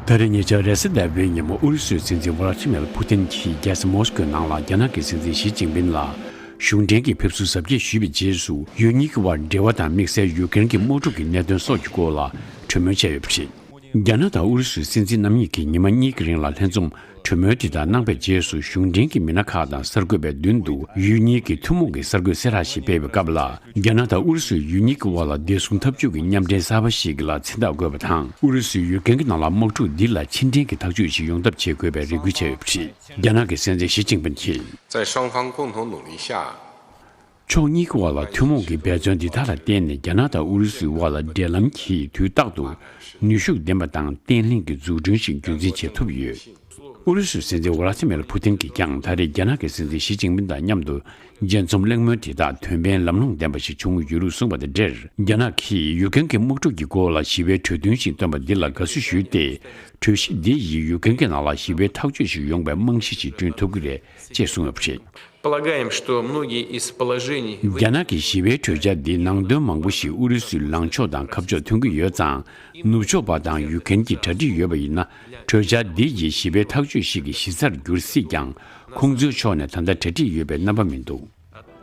ད་རེས་ཉེ་ཆར་རེས་གཟའ་ཟླ་བའི་ཉིན་མོ། ཨུ་རུ་སུའི་སྲིད་འཛིན་ཝ་ལ་ཏི་མེར་ཕུ་ཏིན་གྱིས་རྒྱལ་ས་མོ་སི་ཀོའི་ནང་ལ་རྒྱ་ནག་གི་སྲིད་འཛིན་ཞི་ཅིན་ཕིན་ལ་གཞུང་འབྲེལ་གྱི་ཕེབས་བསུ་གཟབ་རྒྱས་ཞུས་པའི་རྗེས་སུ། ཡུལ་གཉིས་ཀྱི་དབར་འབྲེལ་བ་དང་། དམིགས་བསལ་ཡུ་ཀེ་རེན་གྱི་དམག་འཁྲུག་གི་གནད་དོན་སོགས་ཀྱི་སྐོར་ལ་གྲོས་མོལ་བྱས་ཡོད་པ་རེད། རྒྱ་ནག་དང་ཨུ་རུ་སུའི་སྲིད་འཛིན་རྣམ་གཉིས་ཀྱིས་ཉི་མ་གཉིས་ཀྱི་རིང་ལ་ལྷན་འཛོམས་གྲོས་མོལ་དེ་དག་གནང་པའི་རྗེས་སུ། གཞུང་འབྲེལ་གྱི་མི་སྣ་ཁག་དང་གསར་འགོད་པའི་མདུན་དུ་ཡུལ་གཉིས་ཀྱི་ཐུན་མོང་གི་གསར་འགོད་གསལ་བསྒྲགས་ཤིག་སྤེལ་བའི་སྐབས་ལ། རྒྱ་ནག་དང་ཨུ་རུ་སུས་ཡུལ་གཉིས་ཀྱི་དབར་ལ་བདེ་སྲུང་འཐབ་ཇུས་ཀྱི་མཉམ་འབྲེལ་གསར་པ་ཞིག་ལ་མཚན་རྟགས་བཀོད་པ་དང་། ཨུ་རུ་སུས་ཡུ་ཀེ་རེན་གྱི་ནང་ལ་དམག་འཁྲུག་འདི་ལ་ཕྱི་འབྲེལ་གྱི་ཐག་གཅོད་ཞིག་ཡོང་ཐབས་བྱེད་དགོས་པའི་རེ་སྐུལ་བྱས་ཡོད་པ་རེད། རྒྱ་ནག་གི་སྲིད་འཛིན་ཞི་ཅིན་ཕིན་གྱིས། 在双方共同努力下， ཕྱོགས་གཉིས་ཀྱི་དབར་ལ་ཐུན་མོང་གི་འབད་བརྩོན་འདི་དག་ལ་བརྟེན་ནས། རྒྱ་ནག་དང་ཨུ་རུ་སུའི་དབར་ལ་འབྲེལ་ལམ་གྱིས་དུས་རྟག་ཏུ་ནུས་ཤུགས་ལྡན་པ་དང་བརྟན་ལྷིང་གི་འཛུགས་སྐྲུན་ཞིག་རྒྱུན་འཛིན་བྱེད་ཐུབ་ཡོད། ཨུ་རུ་སུའི་སྲིད་འཛིན་ཝ་ལ་ཏི་མེར་ཕུ་ཏིན་གྱིས་ཀྱང་། ད་རེས་རྒྱ་ནག་གི་སྲིད་འཛིན་ཞི་ཅིན་ཕིན་དང་མཉམ་དུ་མཇལ་འཛོམས་གླེང་མོལ་དེ་དག་དོན་ཕན་ལམ་ལྷོང་ལྡན་པ་ཞིག་བྱུང་ཡོད་ལུགས་གསུངས་པ་དང་འབྲེལ། རྒྱ་ནག་གིས་ཡུ་ཀེ་རེན་གྱི་དམག་འཁྲུག་གི་སྐོར་ལ་ཞི་བའི་གྲོས་མཐུན་ཞིག་བཏོན་པ་འདི་ལ་དགའ་བསུ་ཞུས་ཏེ། གྲོས་གཞི་འདི་ཡིས་ཡུ་ཀེ་རེན་གྱི་ནང་ལ་ཞི་བའི་ཐག་གཅོད་ཞིག་ཡོང་བའི་རྨང་གཞི་ཞིག་བསྐྲུན་ཐུབ་ཀྱི་རེད་ཅེས་གསུངས་ཡོད་པ་རེད། Полагаем, что многие из положений རྒྱ་ནག་གི་ཞི་བའི་གྲོས་འཆར་འདིའི་ནང་དོན་མང་པོ་ཞིག་ཨུ་རུ་སུའི་ལངས་ཕྱོགས་དང་ཁ་ཕྱོགས་མཐུན་གྱི་ཡོད་ཙང་། ནུབ་ཕྱོགས་པ་དང་ཡུ་ཀེ་རེན་གྱིས་གྲ་སྒྲིག་ཡོད་པ་ཡིན་ན། གྲོས་འཆར་འདི་ཡིས་ཞི་བའི་ཐག་གཅོད་ཞིག་གི་གཞི་རྩར་འགྱུར་སྲིད་ཀྱང་། ཁོང་ཚོའི་ཕྱོགས་ནས་ད་ལྟ་གྲ་སྒྲིག་ཡོད་པའི་རྣམ་པ་མི་འདུག་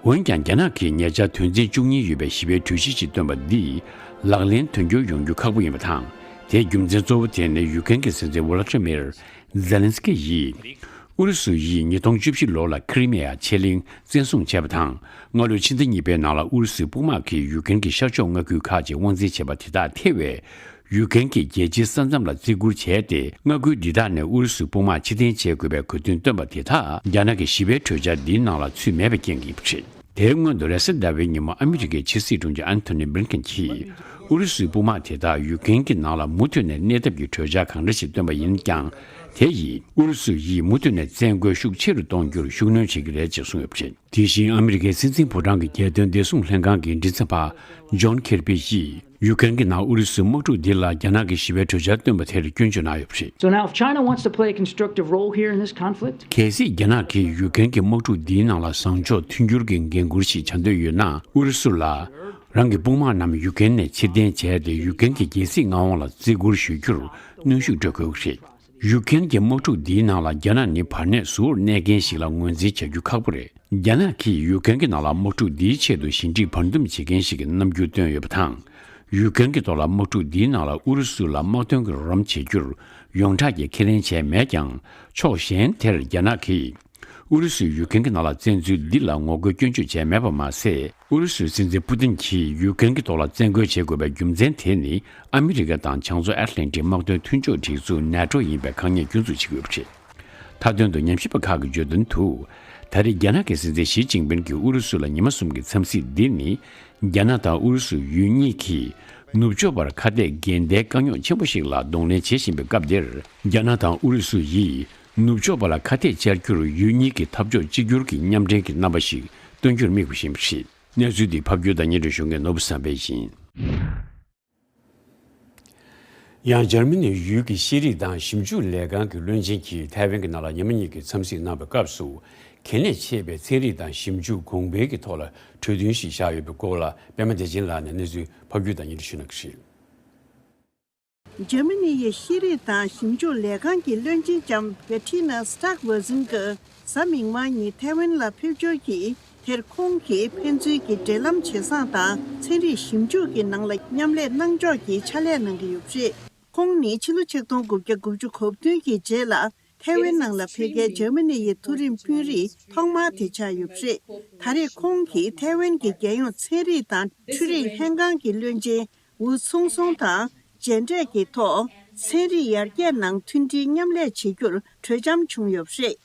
འོན་ཀྱང་། རྒྱ་ནག་གིས་ཉེ་ཆར་དོན་ཚན་བཅུ་གཉིས་ཡོད་པའི་ཞི་བའི་གྲོས་གཞི་ཞིག་བཏོན་པ་འདིས་ལག་ལེན་དོན་འཁྱོལ་ཡོང་རྒྱུ་ཁག་པོ་ཡིན་པ་དང་། དེའི་རྒྱུ་མཚན་གཙོ་བོ་དེ་ནི། ཡུ་ཀེ་རེན་གྱི་སྲིད་འཛིན་ཝོ་ལ་ཏི་མེར་ཛེ་ལན་སི་ཀི་ཡིས། ཨུ་རུ་སུ་ཡིས་ཉིས་སྟོང་བཅུ་བཞི་ལོ་ལ་ཁི་རི་མི་ཡ་ཕྱེད་གླིང་བཙན་བཟུང་བྱས་པ་དང་། སྔ་ལོའི་ཕྱི་ཟླ་གཉིས་པའི་ནང་ལ་ཨུ་རུ་སུའི་དཔུང་དམག་གིས་ཡུ་ཀེ་རེན་གྱི་ཤར་ཕྱོགས་མངའ་ཁུལ་ཁག་ཅིག་དབང་འཛིན་བྱས་པ་དེ་དག་ཐེ་བའི་ཡུ་ཀེ་རེན་གྱི་རྒྱལ་སྤྱིའི་ས་མཚམས་ལ་བརྩི་བཀུར་བྱས་ཏེ། མངའ་ཁུལ་འདི་དག་ནས་ཨུ་རུ་སུའི་དཔུང་དམག་ཕྱིར་འཐེན་བྱེད་དགོས་པའི་གོ་སྟོན་བཏོན་པ་དེ་དག་རྒྱ་ནག་གི་ཞི་བའི་གྲོས་འཆར་འདིའི་ནང་ལ་ཚུད་མེད་པའི་རྐྱེན་གྱིས་རེད། དེའི་སྔོན་དུ་རེས་གཟའ་ཟླ་བའི་ཉིན་མོ། ཨ་མི་རི་ཀའི་ཕྱི་སྲིད་དྲུང་ཆེ་ཨན་ཐོ་ནི་བྷི་ལིན་ཀེན་གྱིས། ཨུ་རུ་སུའི་དཔུང་དམག་དེ་དག་ཡུ་ཀེ་རེན་གྱི་ནང་ལ་མུ་མཐུད་ནས་གནས་ཐབས་ཀྱི་གྲོས་འཆར་གང་འདྲ་ཞིག་བཏོན་པ་ཡིན་ཀྱང་། དེ་ཡིས་ཨུ་རུ་སུ་ཡིས་མུ་མཐུད་ནས་བཙན་རྒོལ་ཤུགས་ཆེ་རུ་གཏོང་རྒྱུར་ཤུགས་སྣོན་བྱེད་ཀྱི་རེད་ཅེས་གསུངས་ཡོད་པ་རེད། དེ་བཞིན་ཨ་མི་རི་ཀའི་སྲིད་འཛིན་ཕོ་བྲང་གི་རྒྱལ་དོན་བདེ་སྲུང་ལྷན་ཁང་གི་མགྲིན་ཚབ་པ་ཇོན་ཁེར་པི་ཡིས། ཡུ་ཀེ་རེན་གྱི་ནང་ཨུ་རུ་སུའི་དམག་འཁྲུག་འདི་ལ་རྒྱ་ནག་གིས་ཞི་བའི་གྲོས་འཆར་བཏོན་པ་དེར་སྐྱོན་བརྗོད་གནང་ཡོད་པ་རེད། So now, if China wants to play a constructive role here in this conflict, གལ་སྲིད་རྒྱ་ནག་གིས་ཡུ་ཀེ་རེན་གྱི་དམག་འཁྲུག་འདིའི་ནང་ལ་བཟང་ཕྱོགས་མཐུན་འགྱུར་གྱི་འགན་འཁུར་ཞིག་བྱ་འདོད་ཡོད་ན། ཨུ་རུ་སུ་ལ་རང་གི་དཔུང་དམག་རྣམས་ཡུ་ཀེ་རེན་ནས་ཕྱིར་འཐེན་བྱས་ཏེ། ཡུ་ཀེ་རེན་གྱི་རྒྱལ་སྲིད་མངའ་དབང་ལ་བརྩི་བཀུར་ཞུ་རྒྱུར་གནོན་ཤུགས་སྤྲོད་དགོས་ཀྱི་རེད། ཡུ་ཀེ་རེན་གྱི་དམག་འཁྲུག་འདིའི་ནང་ལ་རྒྱ་ནག་ནི་བར་གནས་ཟུར་གནས་མཁན་ཞིག་ལ་ངོས་འཛིན་བྱ་རྒྱུ་ཁག་པོ་རེད། རྒྱ་ནག་གིས་ཡུ་ཀེ་རེན་གྱི་ནང་ལ་དམག་འཁྲུག་འདིའི་ཆེད་དུ་ཞི་འགྲིག་བར་འདུམ་བྱེད་མཁན་ཞིག་གི་རྣམ་འགྱུར་བཏོན་ཡོད་པ་དང་། ཡུ་ཀེ་རེན་གྱི་ཐོག་ལ་དམག་འཁྲུག་འདིའི་ནང་ལ་ཨུ་རུ་སུ་ལ་དམག་དོན་གྱི་རོགས་རམ་བྱེད་རྒྱུར་ཡོངས་གྲགས་ཀྱིས་ཁས་ལེན་བྱས་མེད་ཀྱང་། ཕྱོགས་གཞན་དེར་རྒྱ་ནག་གིས་ཨུ་རུ་སུས་ཡུ་ཀེ་རེན་གྱི་ནང་ལ་བཙན་འཛུལ་འདི་ལ་ངོ་རྒོལ་སྐྱོན་བརྗོད་བྱས་མེད་པ་མ་ཟད། ཨུ་རུ་སུའི་སྲིད་འཛིན་པུ་ཏིན་གྱིས་ཡུ་ཀེ་རེན་གྱི་ཐོག་ལ་བཙན་རྒོལ་བྱེད་དགོས་པའི་རྒྱུ་མཚན་དེ་ནི། ཨ་མི་རི་ཀ་དང་བྱང་མཚོ་ཨེཊ་ལན་ཊིག་དམག་དོན་མཐུན་ཕྱོགས་སྒྲིག་འཛུགས་ནེ་ཊོ་ཡིན་པའི་ཁག་ཉེས་སྐྱོན་འཛུགས་བྱེད་ཀྱི་ཡོད་པ་རེད། མཐའ་དོན་དུ། ཉམས་ཞིབ་པ་ཁག་གིས་བརྗོད་དོན་དུ། ད་རེས་རྒྱ་ནག་གི་སྲིད་འཛིན་ཞི་ཅིན་ཕིན་གྱིས་ཨུ་རུ་སུ་ལ་ཉི་མ་གསུམ་གྱི་འཚམས་གཟིགས་འདི་ནི། རྒྱ་ནག་དང་ཨུ་རུ་སུ་ཡུལ་གཉིས་ཀྱིས་ནུབ་ཕྱོགས་པར་ཁ་གཏད་འགལ་ཟླའི་དཀའ་རྙོག་ཆེན་པོ་ཞིག་ལ་གདོང་ལེན་བྱེད་བཞིན་པའི་སྐབས་འདིར། རྒྱ་ནག་དང་ཨུ་རུ་སུ་ཡིས་ ནུབ་ཕྱོགས་པ་ལ་ཁ་གཏད་བཅར་རྒྱུར་ཡུལ་གཉིས་ཀྱི་འཐབ་ཕྱོགས་གཅིག་གྱུར་གྱི་མཉམ་འབྲེལ་གྱི་རྣམ་པ་ཞིག་སྟོན་རྒྱུར་དམིགས་པ་ཡིན་པ་རེད། གནས་ཚུལ་འདི་ཕབ་སྒྱུར་དང་སྙན་སྒྲོན་ཞུ་མཁན་ནོར་བུ་བསམ་འཕེལ་ཡིན། ཡང་འཇར་མ་ནི་ཡུལ་གྱི་ཤེས་རིག་དང་ཞིབ་འཇུག་ལས་ཁང་གི་བློན་ཆེན་གྱིས་ཐའེ་ཝན་གྱི་ནང་ལ་ཉི་མ་གཉིས་ཀྱི་འཚམས་གཟིགས་གནང་བའི་སྐབས་སུ། གལ་གནད་ཆེ་བའི་ཚན་རིག་དང་ཞིབ་འཇུག་གོང་འཕེལ་གྱི་ཐོག་ལ་གྲོས་མཐུན་ཞིག་བཞག་ཡོད་པའི་སྐོར་ལ་པད་མ་བདེ་ཆེན་ལགས་ནས་གནས་ཚུལ་ཕབ་སྒྱུར་དང་སྙན་སྒྲོན་ཞུ་གནང་གི་རེད། འཇར་མ་ནི་ཡི་ཤེས་རིག་དང་ཞིབ་འཇུག་ལས་ཁང་གི་བློན་ཆེན་ལྕམ་བེ་ཁྲི་ན་སི་ཏག་ཝེ་ཟིན་གྱིས་གཟའ་མིག་དམར་ཉིན་ཐའེ་ཝན་ལ་ཕེབས་འབྱོར་གྱིས། དེར་ཁོང་གིས་ཕན་ཚུན་གྱི་འབྲེལ་ལམ་ཇེ་བཟང་དང་ཚན་རིག་ཞིབ་འཇུག་གི་ནང་ལ་མཉམ་ལས་གནང་ཕྱོགས་ཀྱི་ཕྱག་ལས་གནང་གི་ཡོད་པ་རེད། ཁོང་ནི་ཕྱི་ལོ་ཆིག་སྟོང་དགུ་བརྒྱ་དགུ་བཅུ་གོ་བདུན་གྱི་རྗེས་ལ་ཐའེ་ཝན་ནང་ལ་ཕེབས་མཁན་འཇར་མ་ནི་ཡི་མཐོ་རིམ་དཔོན་རིགས་ཐོག་མ་དེ་ཆགས་ཡོད་པ་རེད། ད་རེས་ཁོང་གིས་ཐའེ་ཝན་གྱི་རྒྱལ་ཡོངས་ཚན་རིག་དང་འཕྲུལ་རིག་ལྷན་ཁང་གི་བློན་ཆེན་ཝུ་ཚུང་སུང་དང་མཇལ་འཕྲད་ཀྱི་ཐོག་ཚན་རིག་ཡར་རྒྱས་ནང་མཐུན་སྒྲིལ་མཉམ་ལས་བྱེད་རྒྱུར་གྲོས་འཆམ་བྱུང་ཡོད་པ་རེད།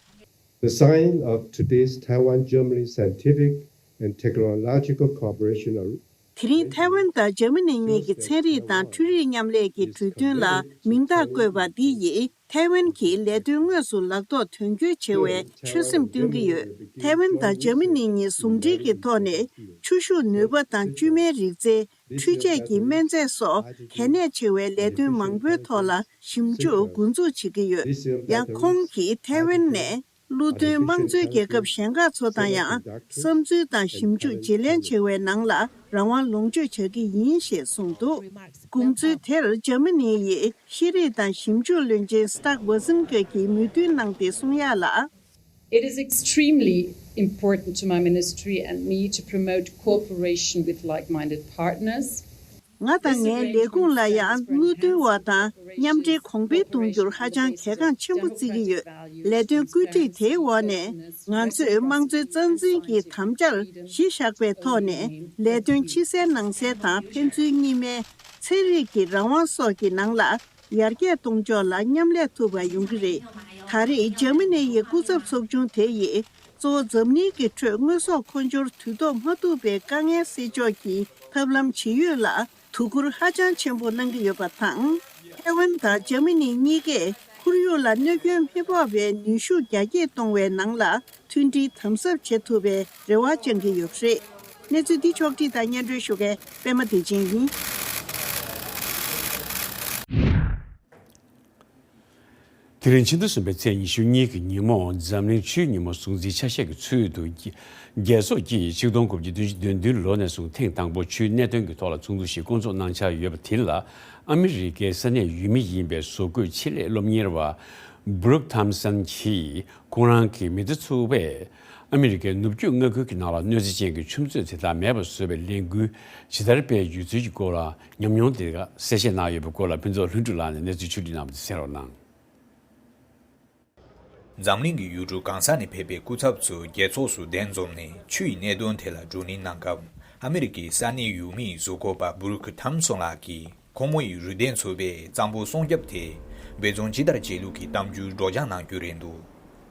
The sign of today's Taiwan-Germany scientific and technological cooperation are དེ་རིང་ཐའེ་ཝན་དང་འཇར་མ་ནི་གཉིས་ཀྱི་ཚན་རིག་དང་འཕྲུལ་རིག་མཉམ་ལས་ཀྱི་གྲོས་མཐུན་ལ་མིང་རྟགས་བཀོད་པ་འདི་ཡིས་ཐའེ་ཝན་གྱི་ལས་དོན་དངོས་སུ་ལག་ཐོགས་དོན་འཁྱོལ་བྱེད་པའི་ཆོད་སེམས་སྟོན་གྱི་ཡོད། ཐའེ་ཝན་དང་འཇར་མ་ནི་གཉིས་ཟུང་འབྲེལ་གྱི་ཐོག་ནས་ཆུ་ཤུགས་ནུས་པ་དང་བཅོས་མའི་རིག་རྩལ། འཕྲུལ་ཆས་ཀྱི་སྨན་རྫས་སོགས་གལ་གནད་ཆེ་བའི་ལས་དོན་མང་པོའི་ཐོག་ལ་ཞིབ་འཇུག་འགོ་འཛུགས་བྱེད་ཀྱི་ཡོད། ཡང་ཁོང་གིས་ཐའེ་ཝན་ནས་ཀླུ་མདུན་དམངས་གཙོའི་རྒྱལ་ཁབ་གཞན་ཁག་ཚོ་དང་ཡང་བསམ་ཚུལ་དང་ཞིབ་འཇུག་བརྗེ་ལེན་བྱེད་པའི་ནང་ལ་རང་དབང་ལོངས་སྤྱོད་བྱ་གི་ཡིན་ཞེས་གསུངས་འདུག་དགོངས་ཚུལ་དེར་འཇར་མ་ནི་ཡི་ཤེས་རིག་དང་ཞིབ་འཇུག་བློན་ཆེན་སི་ཏག་ཝེ་ཟིན་ཀེ་གིས་མོས་མཐུན་གནང་སྟེ་གསུང་ཡག་ལ། It is extremely important to my ministry and me to promote cooperation with like-minded partners. ང་དང་ངའི་ལས་ཁུངས་ལ་ཡང་ཀླུ་མདུན་བ་དང་མཉམ་འབྲེལ་གོང་འཕེལ་གཏོང་རྒྱུར་ཧ་ཅང་གལ་འགངས་ཆེན་པོ་བརྩི་གི་ཡོད། ལས་དོན་བཀོད་སྒྲིག་དེའི་འོག་ནས་ང་ཚོས་དམངས་གཙོའི་རྩ་འཛིན་གྱི་དམ་བཅར་གཞི་བཞག་པའི་ཐོག་ནས་ལས་དོན་ཕྱི་གསལ་ནང་གསལ་དང་ཕན་ཚུན་གཉིས་སྨན། ཚན་རིག་གི་རང་དབང་སོགས་ཀྱི་ནང་ལ་ཡར་རྒྱས་གཏོང་ཕྱོགས་ལ་མཉམ་ལས་ཐུབ་པ་ཡོང་གི་རེད། ད་རེས་འཇར་མ་ནི་ཡི་སྐུ་ཚབ་ཚོགས་ཆུང་དེ་ཡིས་གཙོ་བོ་འཛམ་གླིང་གི་ཁྲོད་དངོས་ཟོག་མཁོ་སྦྱོར་དུས་ཐོག་མ་ཐུག་པའི་དཀའ་ངལ་སེལ་ཕྱོགས་ཀྱི་ཐབས་ལམ་ཇི་ཡོད་ལ་དོ་ཁུར་ཧ་ཅང་ཆེན་པོ་གནང་གི་ཡོད་པ་དང་། ཐའེ་ཝན་དང་འཇར་མ་ནི་གཉིས་ཀས་ཁོར་ཡུག་ལ་གནོད་སྐྱོན་མི་ཕོག་པའི་ནུས་ཤུགས་རྒྱ་སྐྱེད་གཏོང་བའི་ནང་ལ་མཐུན་སྒྲིལ་དམ་ཟབ་བྱེད་ཐུབ་པའི་རེ་བ་བཅངས་ཀྱི་ཡོད་པ་རེད། གནས་ཚུལ་འདི་ཕྱོགས་བསྒྲིགས་དང་སྙན་སྒྲོན་ཞུ་མཁན་པད་མ་བདེ་ཆེན་ཡིན། དེ་རིང་ཕྱི་ཟླ་གསུམ་པའི་ཚེས་ཉི་ཤུ་གཉིས་ཀྱི་ཉིན་མོ་འཛམ་གླིང་ཆུའི་ཉིན་མོ་སྲུང་བརྩིའི་ཆ་ཤས་ཀྱི་ཚུལ་དུ་རྒྱ་རྒྱལ་ཚོགས་ཀྱིས་ཆིག་སྟོང་དགུ་བརྒྱ་བདུན་ཅུ་དོན་བདུན་ལོ་ནས་བཟུང་ཐེངས་དང་པོ་ཆུའི་གནད་དོན་གྱི་ཐོག་ལ་ཚོགས་འདུ་ཞིག་བསྐོང་ཚོགས་གནང་འཆར་ཡོད་པ་དེ་ལ་ཨ་མི་རི་ཀའི་ས་གནས་ཡུལ་མི་ཡིན་པའི་བཟོ་བཀོད་ཆེད་ལས་སློབ་གཉེར་བ་Brooke Thompson གྱིས་ཁོང་རང་གི་མི་སྡེ་ཚོ་བས་ཨ་མི་རི་ཀའི་ནུབ་རྒྱུད་མངའ་ཁུལ་གྱི་ནང་ལ་གནོད་འཚེ་ཅན་གྱི་ཆུ་མཛོད་དེ་དག་མེད་པར་བཟོ་བའི་ལས་འགུལ་ཇི་ལྟར་སྤེལ་ཡོད་ཚུལ་གྱི་སྐོར་ལ་ཉམས་མྱོང་དེ་ག་གསལ་བཤད་གནང་ཡོད་པའི་སྐོར་ལ་ཕུན་ཚོགས་ལྷུན་གྲུབ་ལགས་ནས་གནས་ཚུལ་ཕྱོགས་བསྒྲིགས་གནང་བ་དེ་གསན་རོགས་གནང་། འཛམ་གླིང་གི་ཡུལ་གྲུ་གང་ས་ནས་ཕེབས་པའི་སྐུ་ཚབ་ཚོས་རྒྱལ་ཚོགས་སུ་གདན་འཛོམས་ནས་ཆུ་ཡི་གནད་དོན་ཐད་ལ་བགྲོ་གླེང་གནང་སྐབས་ཨ་མི་རི་ཀའི་ས་གནས་ཡུལ་མིའི་གཟུགས་སྐོར་པ་Brooke Thompson ལགས་ཀྱིས། ཁོང་མོ་ཡི་རུས་གདན་ཚོ་བས་གཙང་པོ་སྲུང་སྐྱོབ་དེ་འབད་བརྩོན་ཇི་ལྟར་བྱེད་ལུགས་ཀྱི་གཏམ་རྒྱུད་སྒྲོག་སྦྱང་གནང་རྒྱུ་རེད་འདུག་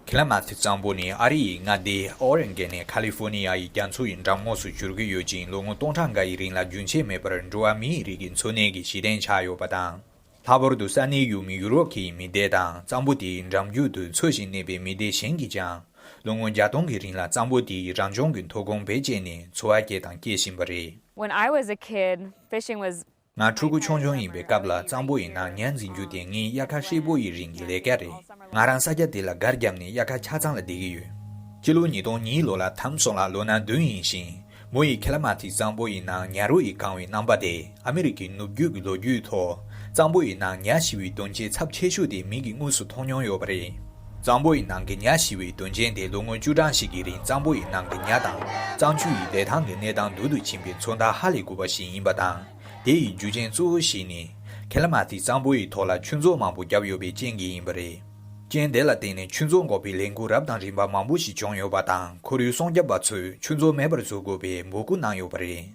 ཁི་ལ་མ་ཐི་གཙང་པོ་ནི་ཨ་རི་ཡི་མངའ་སྡེ་ཨོ་རེ་གན་ནས་ཁ་ལི་ཧྥོ་ནི་ཡ་ཡི་རྒྱ་མཚོ་ཡི་འགྲམ་ངོགས་སུ་གྱུར་གྱི་ཡོད་ཅིང་ལོ་ངོ་སྟོང་ཕྲག་འགའ་ཡི་རིང་ལ་རྒྱུན་ཆད་མེད་པར་འགྲོ་བ་མིའི་རིགས་ཀྱི་འཚོ་གནས་ཀྱི་གཞི་རྟེན་ཆགས་ཡོད་པ་དང་། ལྷག་པར་དུ་ས་གནས་ཡུལ་མི་ཡུ་རོབ་ཀྱི་མི་སྡེ་དང་གཙང་པོ་དེའི་འགྲམ་རྒྱུད་དུ་འཚོ་ཞིང་གནས་པའི་མི་སྡེ་གཞན་གྱིས་ཀྱང་ལོ་ངོ་བརྒྱ་སྟོང་གི་རིང་ལ་གཙང་པོ་དེའི་རང་བྱུང་གི་མཐོ་གོང་བེད་སྤྱད་ནས་འཚོ་བ་སྐྱེལ་དང་སྐྱེལ་བཞིན་པ་རེད། When I was a kid, fishing was ང་ཕྲུ་གུ་ཆུང་ཆུང་ཡིན་པའི་སྐབས་ལ་གཙང་པོ་ཡི་ནང་ཉ་འཛིན་རྒྱུ་དེ་ངའི་དབྱར་ཁ་ཧྲིལ་པོ་ཡི་རིང་གི་ལས་ཀ་རེད། ང་རང་ས་ཆ་དེ་ལ་སྒར་བརྒྱབ་ནས་དབྱར་ཁ་ཆ་ཚང་ལ་བསྡད་ཀྱི་ཡོད། སྤྱི་ལོ་ཉིས་སྟོང་གཉིས་ལོ་ལ་ཐམ་སོང་ལ་ལོ་ན་བདུན་ཡིན་ཞིང་། མོ་ཡི་ཁེ་ལ་མ་ཐི་གཙང་པོ་ཡི་ནང་ཉ་རོ་ཡིས་གང་བའི་རྣམ་པ་དེ་ཨ་མི་རི་ཀའི་ནུབ་རྒྱུད་ཀྱི་ལོ་རྒྱུས་ཐོག་གཙང་པོ་ཡི་ནང་ཉ་ཤི་བའི་དོན་རྐྱེན་ཚབས་ཆེ་ཤོས་དེ་མིག་གིས་དངོས་སུ་མཐོང་མྱོང་ཡོད་པ་རེད། གཙང་པོ་ཡི་ནང་གི་ཉ་ཤི་བའི་དོན་རྐྱེན་དེ་ལོ་ངོ་བཅུ་གྲངས་ཤིག་གི་རིང་གཙང་པོ་ཡི་ནང་གི་ཉ་དང་གཙང་ཆུ་ཡི་བདེ་ཐང་གི་གནས་སྟངས་སྡུག་ཏུ་ཕྱིན་པའི་མཚོན་རྟགས་ཧ་ལས་དགོས་པ་ཞིག་ཡིན་པ་དང་། དེ་ཡི་རྒྱུ་རྐྱེན་གཙོ་བོ་ཞིག་ནི། ཁེ་ལ་མ་ཐི་གཙང་པོ་ཡི་ཐོག་ལ་ཆུ་མཛོད་མང་པོ་བརྒྱབ་ཡོད་པའི་རྐྱེན་གྱིས་ཡིན་པ་རེད། རྐྱེན་དེ་ལ་བརྟེན་ནས་ཆུ་མཛོད་འགོག་པའི་ལས་འགུལ་རབ་དང་རིམ་པ་མང་པོ་ཞིག་བྱུང་ཡོད་པ་དང་ཁོར་ཡུག་སྲུང་སྐྱོབ་པ་ཚོས་ཆུ་མཛོད་མེད་པར་བཟོ་དགོས་པའི་འབོད་སྐུལ་གནང་ཡོད་པ་རེད།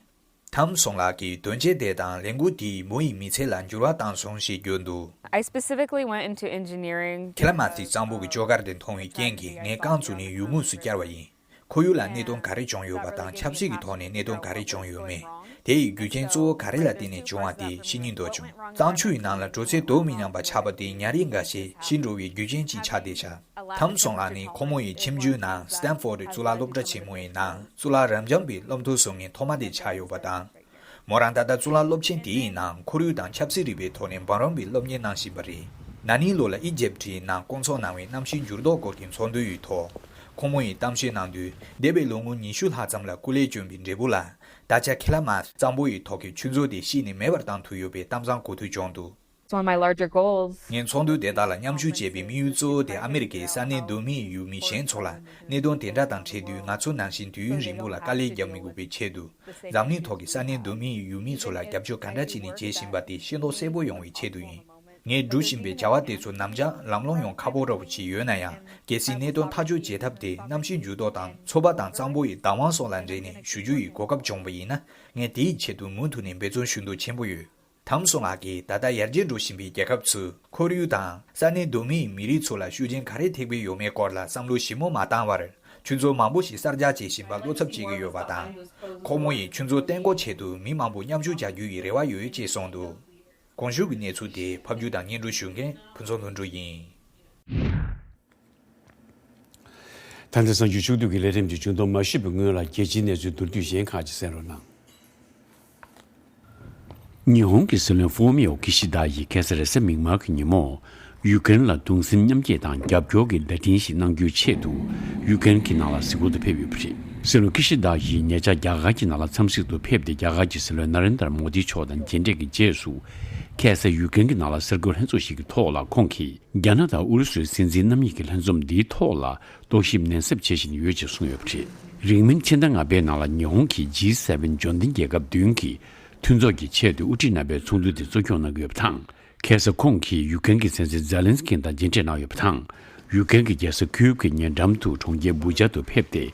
ཐམ་སོང་ལགས་ཀྱིས་དོན་རྐྱེན་དེ་དང་ལས་འགུལ་དེས་མོ་ཡི་མི་ཚེ་ལ་འགྱུར་བ་བཏང་སོང་ཞེས་བརྗོད་འདུག I specifically went into engineering. ཁེ་ལ་མ་ཐི་གཙང་པོ་གི་ཅོ་གར་དེ་མཐོང་བའི་རྐྱེན་གྱིས་ངས་རྐང་བཙུགས་ནས་ཡུལ་དངོས་སུ་བསྐྱལ་བ་ཡིན། ཁོར་ཡུག་ལ་གནད་དོན་ག་རེ་བྱུང་ཡོད་པ་དང་ཆབ་སྲིད་ཀྱི་ཐོག་ནས་གནད་དོན་ག་རེ་བྱུང་ཡོད་མེད། དེ་ཡི་རྒྱུ་རྐྱེན་གཙོ་བོ་ག་རེ་ལ་བརྟེན་ནས་བྱུང་བ་དེ་ཤེས་སྙིང་འདོད་བྱུང་། གཙང་ཆུ་ཡི་ནང་ལ་དྲོད་ཚད་དོ་མི་མཉམ་པ་ཆགས་པ་དེ་ཉ་རིགས་འགའ་ཤས་ཤི་འགྲོ་བའི་རྒྱུ་རྐྱེན་གཅིག་ཆགས་བསྡད་ཤག་ཐམ་སོང་ལགས་ནི་ཁོ་མོ་ཡི་ཁྱིམ་རྒྱུད་ནང་སི་ཏན་ཕོར་གཙུག་ལག་སློབ་གྲྭ་ཆེན་མོ་ཡི་ནང་གཙུག་ལག་རབ་འབྱམས་པའི་སློབ་མཐོ་ཟུར་ངའི་ཐོག་མ་དེ་ཆགས་ཡོད་པ་དང་། མོ་རང་ད་ལྟ་གཙུག་ལག་སློབ་ཆེན་དེའི་ནང་ཁོར་ཡུག་དང་ཆབ་སྲིད་རིག་པའི་ཐོག་ནས་འབུམ་རམས་པའི་སློབ་གཉེར་གནང་བཞིན་པ་རེད། ན་ནིང་ལོ་ལ་ཨི་ཇེབ་ཊི་ནང་བསྐོང་ཚོགས་གནང་བའི་གནམ་གཤིས་འགྱུར་ལྡོག་སྐོར་གྱི་ཚོགས་འདུ་ཡི་ཐོག་ཁོང་མོ་ཡིས་གཏམ་བཤད་གནང་དུས། འདས་པའི་ལོ་ངོ་ཉི་ཤུ་ལྷག་ཙམ་ལ་སྐུ་ལས་བསྐྱོན་པའི་འབྲས་བུ་ལ། ད་ཆ་ཁེ་ལ་མ་གཙང་པོ་ཡི་ཐོག་གི་ཆུ་མཛོད་དེ་བཤིག་ནས་མེད་པར་བཏང་ཐུབ་ཡོད་པའི་གཏམ་བཟང་གོ་ཐོས་བྱུང་འདུག One of my larger goals. ངས་ཚོགས་འདུ་དེ་དག་ལ་མཉམ་ཞུགས་བྱས་པའི་དམིགས་ཡུལ་གཙོ་བོ་དེ་ཨ་མི་རི་ཀའི་ས་གནས་བསྡོམས་མིའི་ཡུལ་མི་གཞན་ཚོ་ལ་གནད་དོན་དེ་འདྲ་དང་འཕྲད་དུས། ང་ཚོ་ནང་བཞིན་དུས་ཡུན་རིང་པོ་ལ་དཀའ་ལས་རྒྱག་མི་དགོས་པའི་ཆེད་དུ། འཛམ་གླིང་ཐོག་གི་ས་གནས་བསྡོམས་མིའི་ཡུལ་མི་ཚོ་ལ་རྒྱབ་སྐྱོར་ག་འདྲ་བྱས་ནས་བྱེད་བཞིན་པ་དེ་ཤེས་རྟོགས་གསལ་པོ་ཡོང་བའི་ཆེད་དུ་ཡིན། ངས་སྒྲུབ་བཞིན་པའི་བྱ་བ་དེ་ཚོ་ནམ་ཆ་ལམ་ལྷོང་ཡོང་ཁག་པོ་འདྲ་བོ་ཅིག་ཡོད་ན་ཡང་། གལ་སྲིད་གནད་དོན་ཐག་གཅོད་བྱེད་ཐབས་དེ་གནམ་གཤིས་འགྱུར་ལྡོག་དང་། ཚོ་པ་དང་གཙང་པོ་ཡི་བདག་དབང་སོགས་ལ་འབྲེལ་ནས་ཞུ་རྒྱུ་ཡི་གོ་སྐབས་བྱུང་བ་ཡིན་ན། ངས་དེའི་ཆེད་དུ་མུ་མཐུད་ནས་འབད་བརྩོན་ཞུ་འདོད་ཆེན་པོ་ཡོད། ཐམ་སོང་ལགས་ཀྱིས། ད་ལྟ་ཡར་རྒྱས་འགྲོ་བཞིན་པའི་རྒྱལ་ཁབ་ཚོས་ཁོར་ཡུག་དང་ས་གནས་བསྡོམས་མིའི་མི་རིགས་ཚོ་ལ་ཤུགས་རྐྱེན་ག་རེ་ཐེབས་ཀྱི་ཡོད་མེད་སྐོར་ལ་བསམ་བློ་ཞིབ་མོ་མ་བཏང་བར། ཆུ་མཛོད་མང་པོ་ཞིག་གསར་རྒྱག་བྱེད་བཞིན་པ་བློ་འཚབ་བྱེད་ཀྱི་ཡོད་པ་དང་། ཁོ་མོ་ཡིས་ཆུ་མཛོད་གཏན་འགོག་ཆེད་དུ་མི་མང་པོ་མཉམ་ཞུགས་བྱ་རྒྱུ་ཡི་རེ་བ་ཡོད་ཅེས་གསུངས་འདུག་གོང་ཞུས་ཀྱི་གནས་ཚུལ་དེ་ཕབ་སྒྱུར་དང་སྙན་སྒྲོན་ཞུ་མཁན་ཕུན་ཚོགས་ལྷུན་གྲུབ་ཡིན། ད་ལྟ་གསར་འགྱུར་ཕྱོགས་བསྡུས་ཀྱི་ལས་རིམ་དེ་བྱུང་དོན་མ་ཞུས་པའི་སྔོན་ལ། རྒྱལ་སྤྱིའི་གནས་ཚུལ་མདོར་བསྡུས་གཞན་ཁག་ཅིག་གསན་རོགས་གནང་། ཉི་ཧོང་གི་སྲིད་བློན་ཧྥུ་མི་ཡོ་ཀི་ཤི་དཱ་ཡིས་ཁ་སང་རེས་གཟའ་མིག་དམར་གྱི་ཉིན་མོ། ཡུ་ཀེ་རེན་ལ་གདུང་སེམས་མཉམ་སྐྱེད་དང་རྒྱབ་སྐྱོར་གྱི་བརྡ་འཕྲིན་ཞིག་གནང་རྒྱུའི་ཆེད་དུ། ཡུ་ཀེ་རེན་གྱི་ནང་ལ་གཟིགས་སྐོར་དུ་ཕེབས་ཡོད་པ་རེད། སྲིད་བློན་ཀི་ཤི་དཱ་ཡིས་ཉེ་ཆར་རྒྱ་གར་གྱི་ནང་ལ་འཚམས་གཟིགས་དུ་ཕེབས་ཏེ། རྒྱ་གར་གྱི་སྲིད་བློན་ན་རེན་དར་མོ་དི་མཆོག་དང་མཇལ་འཕྲད་ཀྱི་རྗེས་སུ། ཁ་སང་ཡུ་ཀེ་རེན་གྱི་ནང་ལ་གསར་འགོད་ལྷན་ཚོགས་ཤིག་གི་ཐོག་ལ་ཁོང་གིས། རྒྱ་ནག་དང་ཨུ་རུ་སུའི་སྲིད་འཛིན་རྣམ་གཉིས་ཀྱི་ལྷན་འཛོམས་འདིའི་ཐོག་ལ་རྟོག་ཞིབ་ནན་གསབ་བྱེད་བཞིན་ཡོད་ཅེས་གསུངས་ཡོད་པ་རེད། རིང་མིན་ཕྱི་ཟླ་ལྔ་པའི་ནང་ལ་ཉི་ཧོང་གི་ཇི་སེ་ཝེན་འབྱོར་ལྡན་རྒྱལ་ཁབ་བདུན་གྱི་མཐུན་ཚོགས་ཀྱི་ཆེད་དུ་དབུ་ཁྲིད་རྣམ་པའི་ཚོགས་འདུ་དེ་གཙོ་སྐྱོང་གནང་གི་ཡོད་པ་དང་། ཁ་སང་ཁོང་གིས་ཡུ་ཀེ་རེན་གྱི་སྲིད་འཛིན་ཛེ་ལན་སི་ཀི་དང་མཇལ་འཕྲད་གནང་ཡོད་པ་དང་། ཡུ་ཀེ་རེན་གྱི་རྒྱལ་ས་ཁིའུབ་ཀྱི་ཉེ་འགྲམ་དུ་གྲོང་ཁྱེར་བུ་ཇ་དུ་ཕེབས་ཏེ།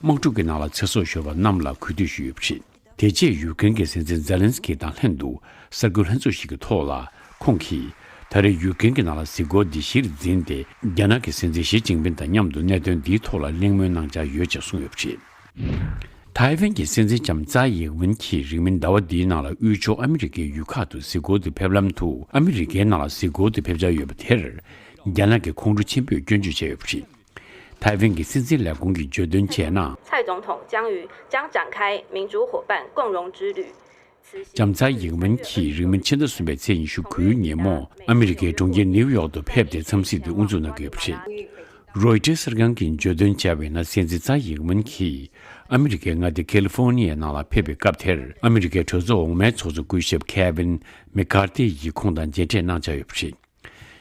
དམག་འཁྲུག་གི་ནང་ལ་ཚེ་སྲོག་ཤོར་བ་རྣམས་ལ་གུས་འདུད་ཞུས་ཡོད་པ་རེད། དེ་རྗེས་ཡུ་ཀེ་རེན་གྱི་སྲིད་འཛིན་ཛེ་ལན་སི་ཀི་དང་ལྷན་དུ་གསར་འགོད་ལྷན་ཚོགས་ཤིག་གི་ཐོག་ལ་ཁོང་གིས། ད་རེས་ཡུ་ཀེ་རེན་གྱི་ནང་ལ་གཟིགས་སྐོར་འདི་གཞིར་འཛིན་ཏེ། རྒྱ་ནག་གི་སྲིད་འཛིན་ཞི་ཅིན་ཕིན་དང་མཉམ་དུ་གནད་དོན་འདིའི་ཐོག་ལ་གླེང་མོལ་གནང་འཆར་ཡོད་ཅེས་གསུངས་ཡོད་པ་རེད། ཐའེ་ཝན་གྱི་སྲིད་འཛིན་ལྕམ་ཙའེ་ཡིང་ཝུན་གྱིས་རིང་མིན་ཟླ་བ་འདིའི་ནང་ལ་དབུས་ཕྱོགས་ཨ་མི་རི་ཀའི་ཡུལ་ཁག་ཏུ་གཟིགས་སྐོར་དུ་ཕེབས་ལམ་དུ། ཨ་མི་རི་ཀའི་ནང་ལ་གཟིགས་སྐོར་དུ་ཕེབས་འཆར་ཡོད་པ་དེར། རྒྱ་ནག་གི་ཁོང་ཁྲོ་ཆེན་པོས་སྐྱོན་བརྗོད་བྱས་ཡོད་པ་རེད། ཐའེ་ཝན་གྱི་སྲིད་འཛིན་ལས་ཁུངས་ཀྱིས་བརྗོད་དོན་བྱས་ན།蔡总统将与将展开民主伙伴共荣之旅。 ལྕམ་ཙའེ་ཡིང་ཝུན་གྱིས་རིང་མིན་ཕྱི་ཟླ་གསུམ་པའི་ཚེས་ཉི་ཤུ་དགུའི་ཉིན་མོ། ཨ་མི་རི་ཀའི་གྲོང་ཁྱེར་ནིའུ་ཡོག་ཏུ་ཕེབས་ཏེ་འཚམས་གཟིགས་དེ་དབུ་འཛུགས་གནང་གི་ཡོད་པ་རེད། རོའི་ཊར་གསར་ཁང་གིས་བརྗོད་དོན་བྱས་པ་ཡིན་ན། སྲིད་འཛིན་ཙའེ་ཡིང་ཝུན་གྱིས་ཨ་མི་རི་ཀའི་མངའ་སྡེ་ཁ་ལི་ཧྥོ་ནི་ཡའི་ནང་ལ་ཕེབས་པའི་སྐབས་དེར། ཨ་མི་རི་ཀའི་གྲོས་ཚོགས་འོག་མའི་ཚོགས་གཙོ་སྐུ་ཞབས་ཁེ་ཝིན་མེ་ཀར་ཐི་ཡིས་ཁོང་དང་མཇལ་འཕྲད་གནང་འཆར་ཡོད་པ་རེད།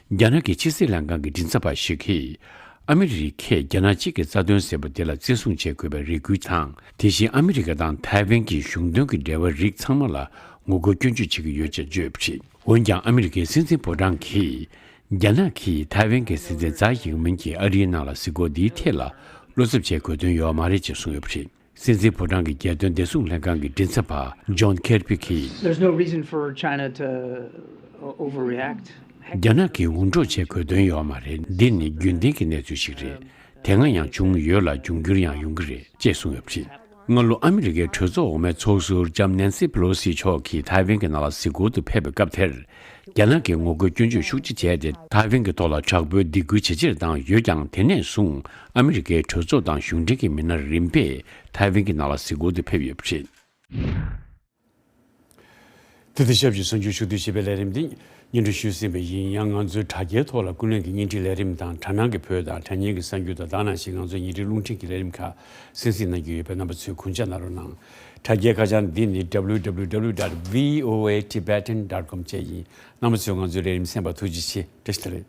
རྒྱ་ནག་གི་ཕྱི་སྲིད་ལྷན་ཁང་གི་མགྲིན་ཚབ་པ་ཞིག་གིས། ཨ་མི་རི་ཀས་རྒྱ་ནག་གཅིག་གི་རྩ་དོན་ཟེར་བ་དེ་ལ་བརྩི་སྲུང་བྱེད་དགོས་པའི་རེ་སྐུལ་དང་། དེ་བཞིན་ཨ་མི་རི་ཀ་དང་ཐའེ་ཝན་གྱི་གཞུང་དོན་གྱི་འབྲེལ་བ་རིགས་ཚང་མ་ལ་ངོ་རྒོལ་སྐྱོན་བརྗོད་བྱེད་ཀྱི་ཡོད་ཅེས་བརྗོད་པ་རེད། འོན་ཀྱང་ཨ་མི་རི་ཀའི་སྲིད་འཛིན་ཕོ་བྲང་གིས། རྒྱ་ནག་གིས་ཐའེ་ཝན་གྱི་སྲིད་འཛིན་ཙའེ་ཡིང་ཝུན་གྱི་ཨ་རིའི་ནང་ལ་གཟིགས་སྐོར་འདིའི་ཐད་ལ་བློ་འཚབ་བྱེད་དགོས་དོན་ཡོད་མ་རེད་ཅེས་གསུངས་ཡོད་པ་རེད། སྲིད་འཛིན་ཕོ་བྲང་གི་རྒྱལ་དོན་བདེ་སྲུང་ལྷན་ཁང་གི་མགྲིན་ཚབ་པ་ཇོན་ཁེར་པི་གིས། There's no reason for China to overreact. རྒྱ་ནག་གིས་འུར་སྒྲོག་བྱེད་དགོས་དོན་ཡོད་མ་རེད། འདི་ནི་རྒྱུན་ལྡན་གྱི་གནས་ཚུལ་ཞིག་རེད། དེ་སྔ་ཡང་བྱུང་ཡོད་ལ་འབྱུང་འགྱུར་ཡང་ཡོང་གི་རེད་ཅེས་གསུངས་ཡོད་པ་རེད། སྔ་ལོ་ཨ་མི་རི་ཀའི་གྲོས་ཚོགས་འོག་མའི་ཚོགས་ཟུར་ལྕམ་ནན་སི་ཕེ་ལོ་སི་མཆོག་གིས་ཐའེ་ཝན་གྱི་ནང་ལ་གཟིགས་སྐོར་དུ་ཕེབས་པའི་སྐབས་དེར། རྒྱ་ནག་གིས་ངོ་རྒོལ་སྐྱོན་བརྗོད་ཤུགས་ཆེ་བྱས་ཏེ། ཐའེ་ཝན་གྱི་ཐོག་ལ་དྲག་པོའི་སྡིགས་སྐུལ་ཇེ་ཆེར་བཏང་ཡོད་ཀྱང་། དེ་ནས་བཟུང་ཨ་མི་རི་ཀའི་གྲོས་ཚོགས་དང་གཞུང་འབྲེལ་གྱི་མི་སྣ་རིམ་པས་ཐའེ་ཝན་གྱི་ནང་ལ་གཟིགས་སྐོར་དུ་ཕེབས་ཡོད་པ་རེད། དེ་དང་ཆབས་ཅིག་གསར་འགྱུར་ཕྱོགས་བསྡུས་ཞེས་པའི་ལས་རིམ་འདི་སྙན་སྒྲོན་ཞུས་ཟིན་པ་ཡིན། ཡང་ང་ཚོའི་དྲ་རྒྱའི་ཐོག་ལ་ཀུན་གླེང་གི་བརྙན་འཕྲིན་ལས་རིམ་དང་། དྲ་སྣང་གི་བོད་དང་དྲ་བརྙན་གྱི་གསར་འགྱུར་དང་། ད་ག་ནང་བཞིན་ང་ཚོའི་ཉིན་རེའི་རླུང་འཕྲིན་གྱི་ལས་རིམ་ཁག་གསན་གཟིགས་གནང་རྒྱུ་ཡོད་པས། རྣམ་པ་ཚོས་གུས་ཕྱག་གནང་རོགས་གནང་། དྲ་རྒྱའི་ཁ་བྱང་འདི་ནི་W W W dot V O A Tibetan dot com བཅས་ཡིན། རྣམ་པ་ཚོས་ང་ཚོའི་ལས་རིམ་གསན་པར་ཐུགས་རྗེ་ཆེ། བཀྲ་ཤིས་བདེ་ལེགས།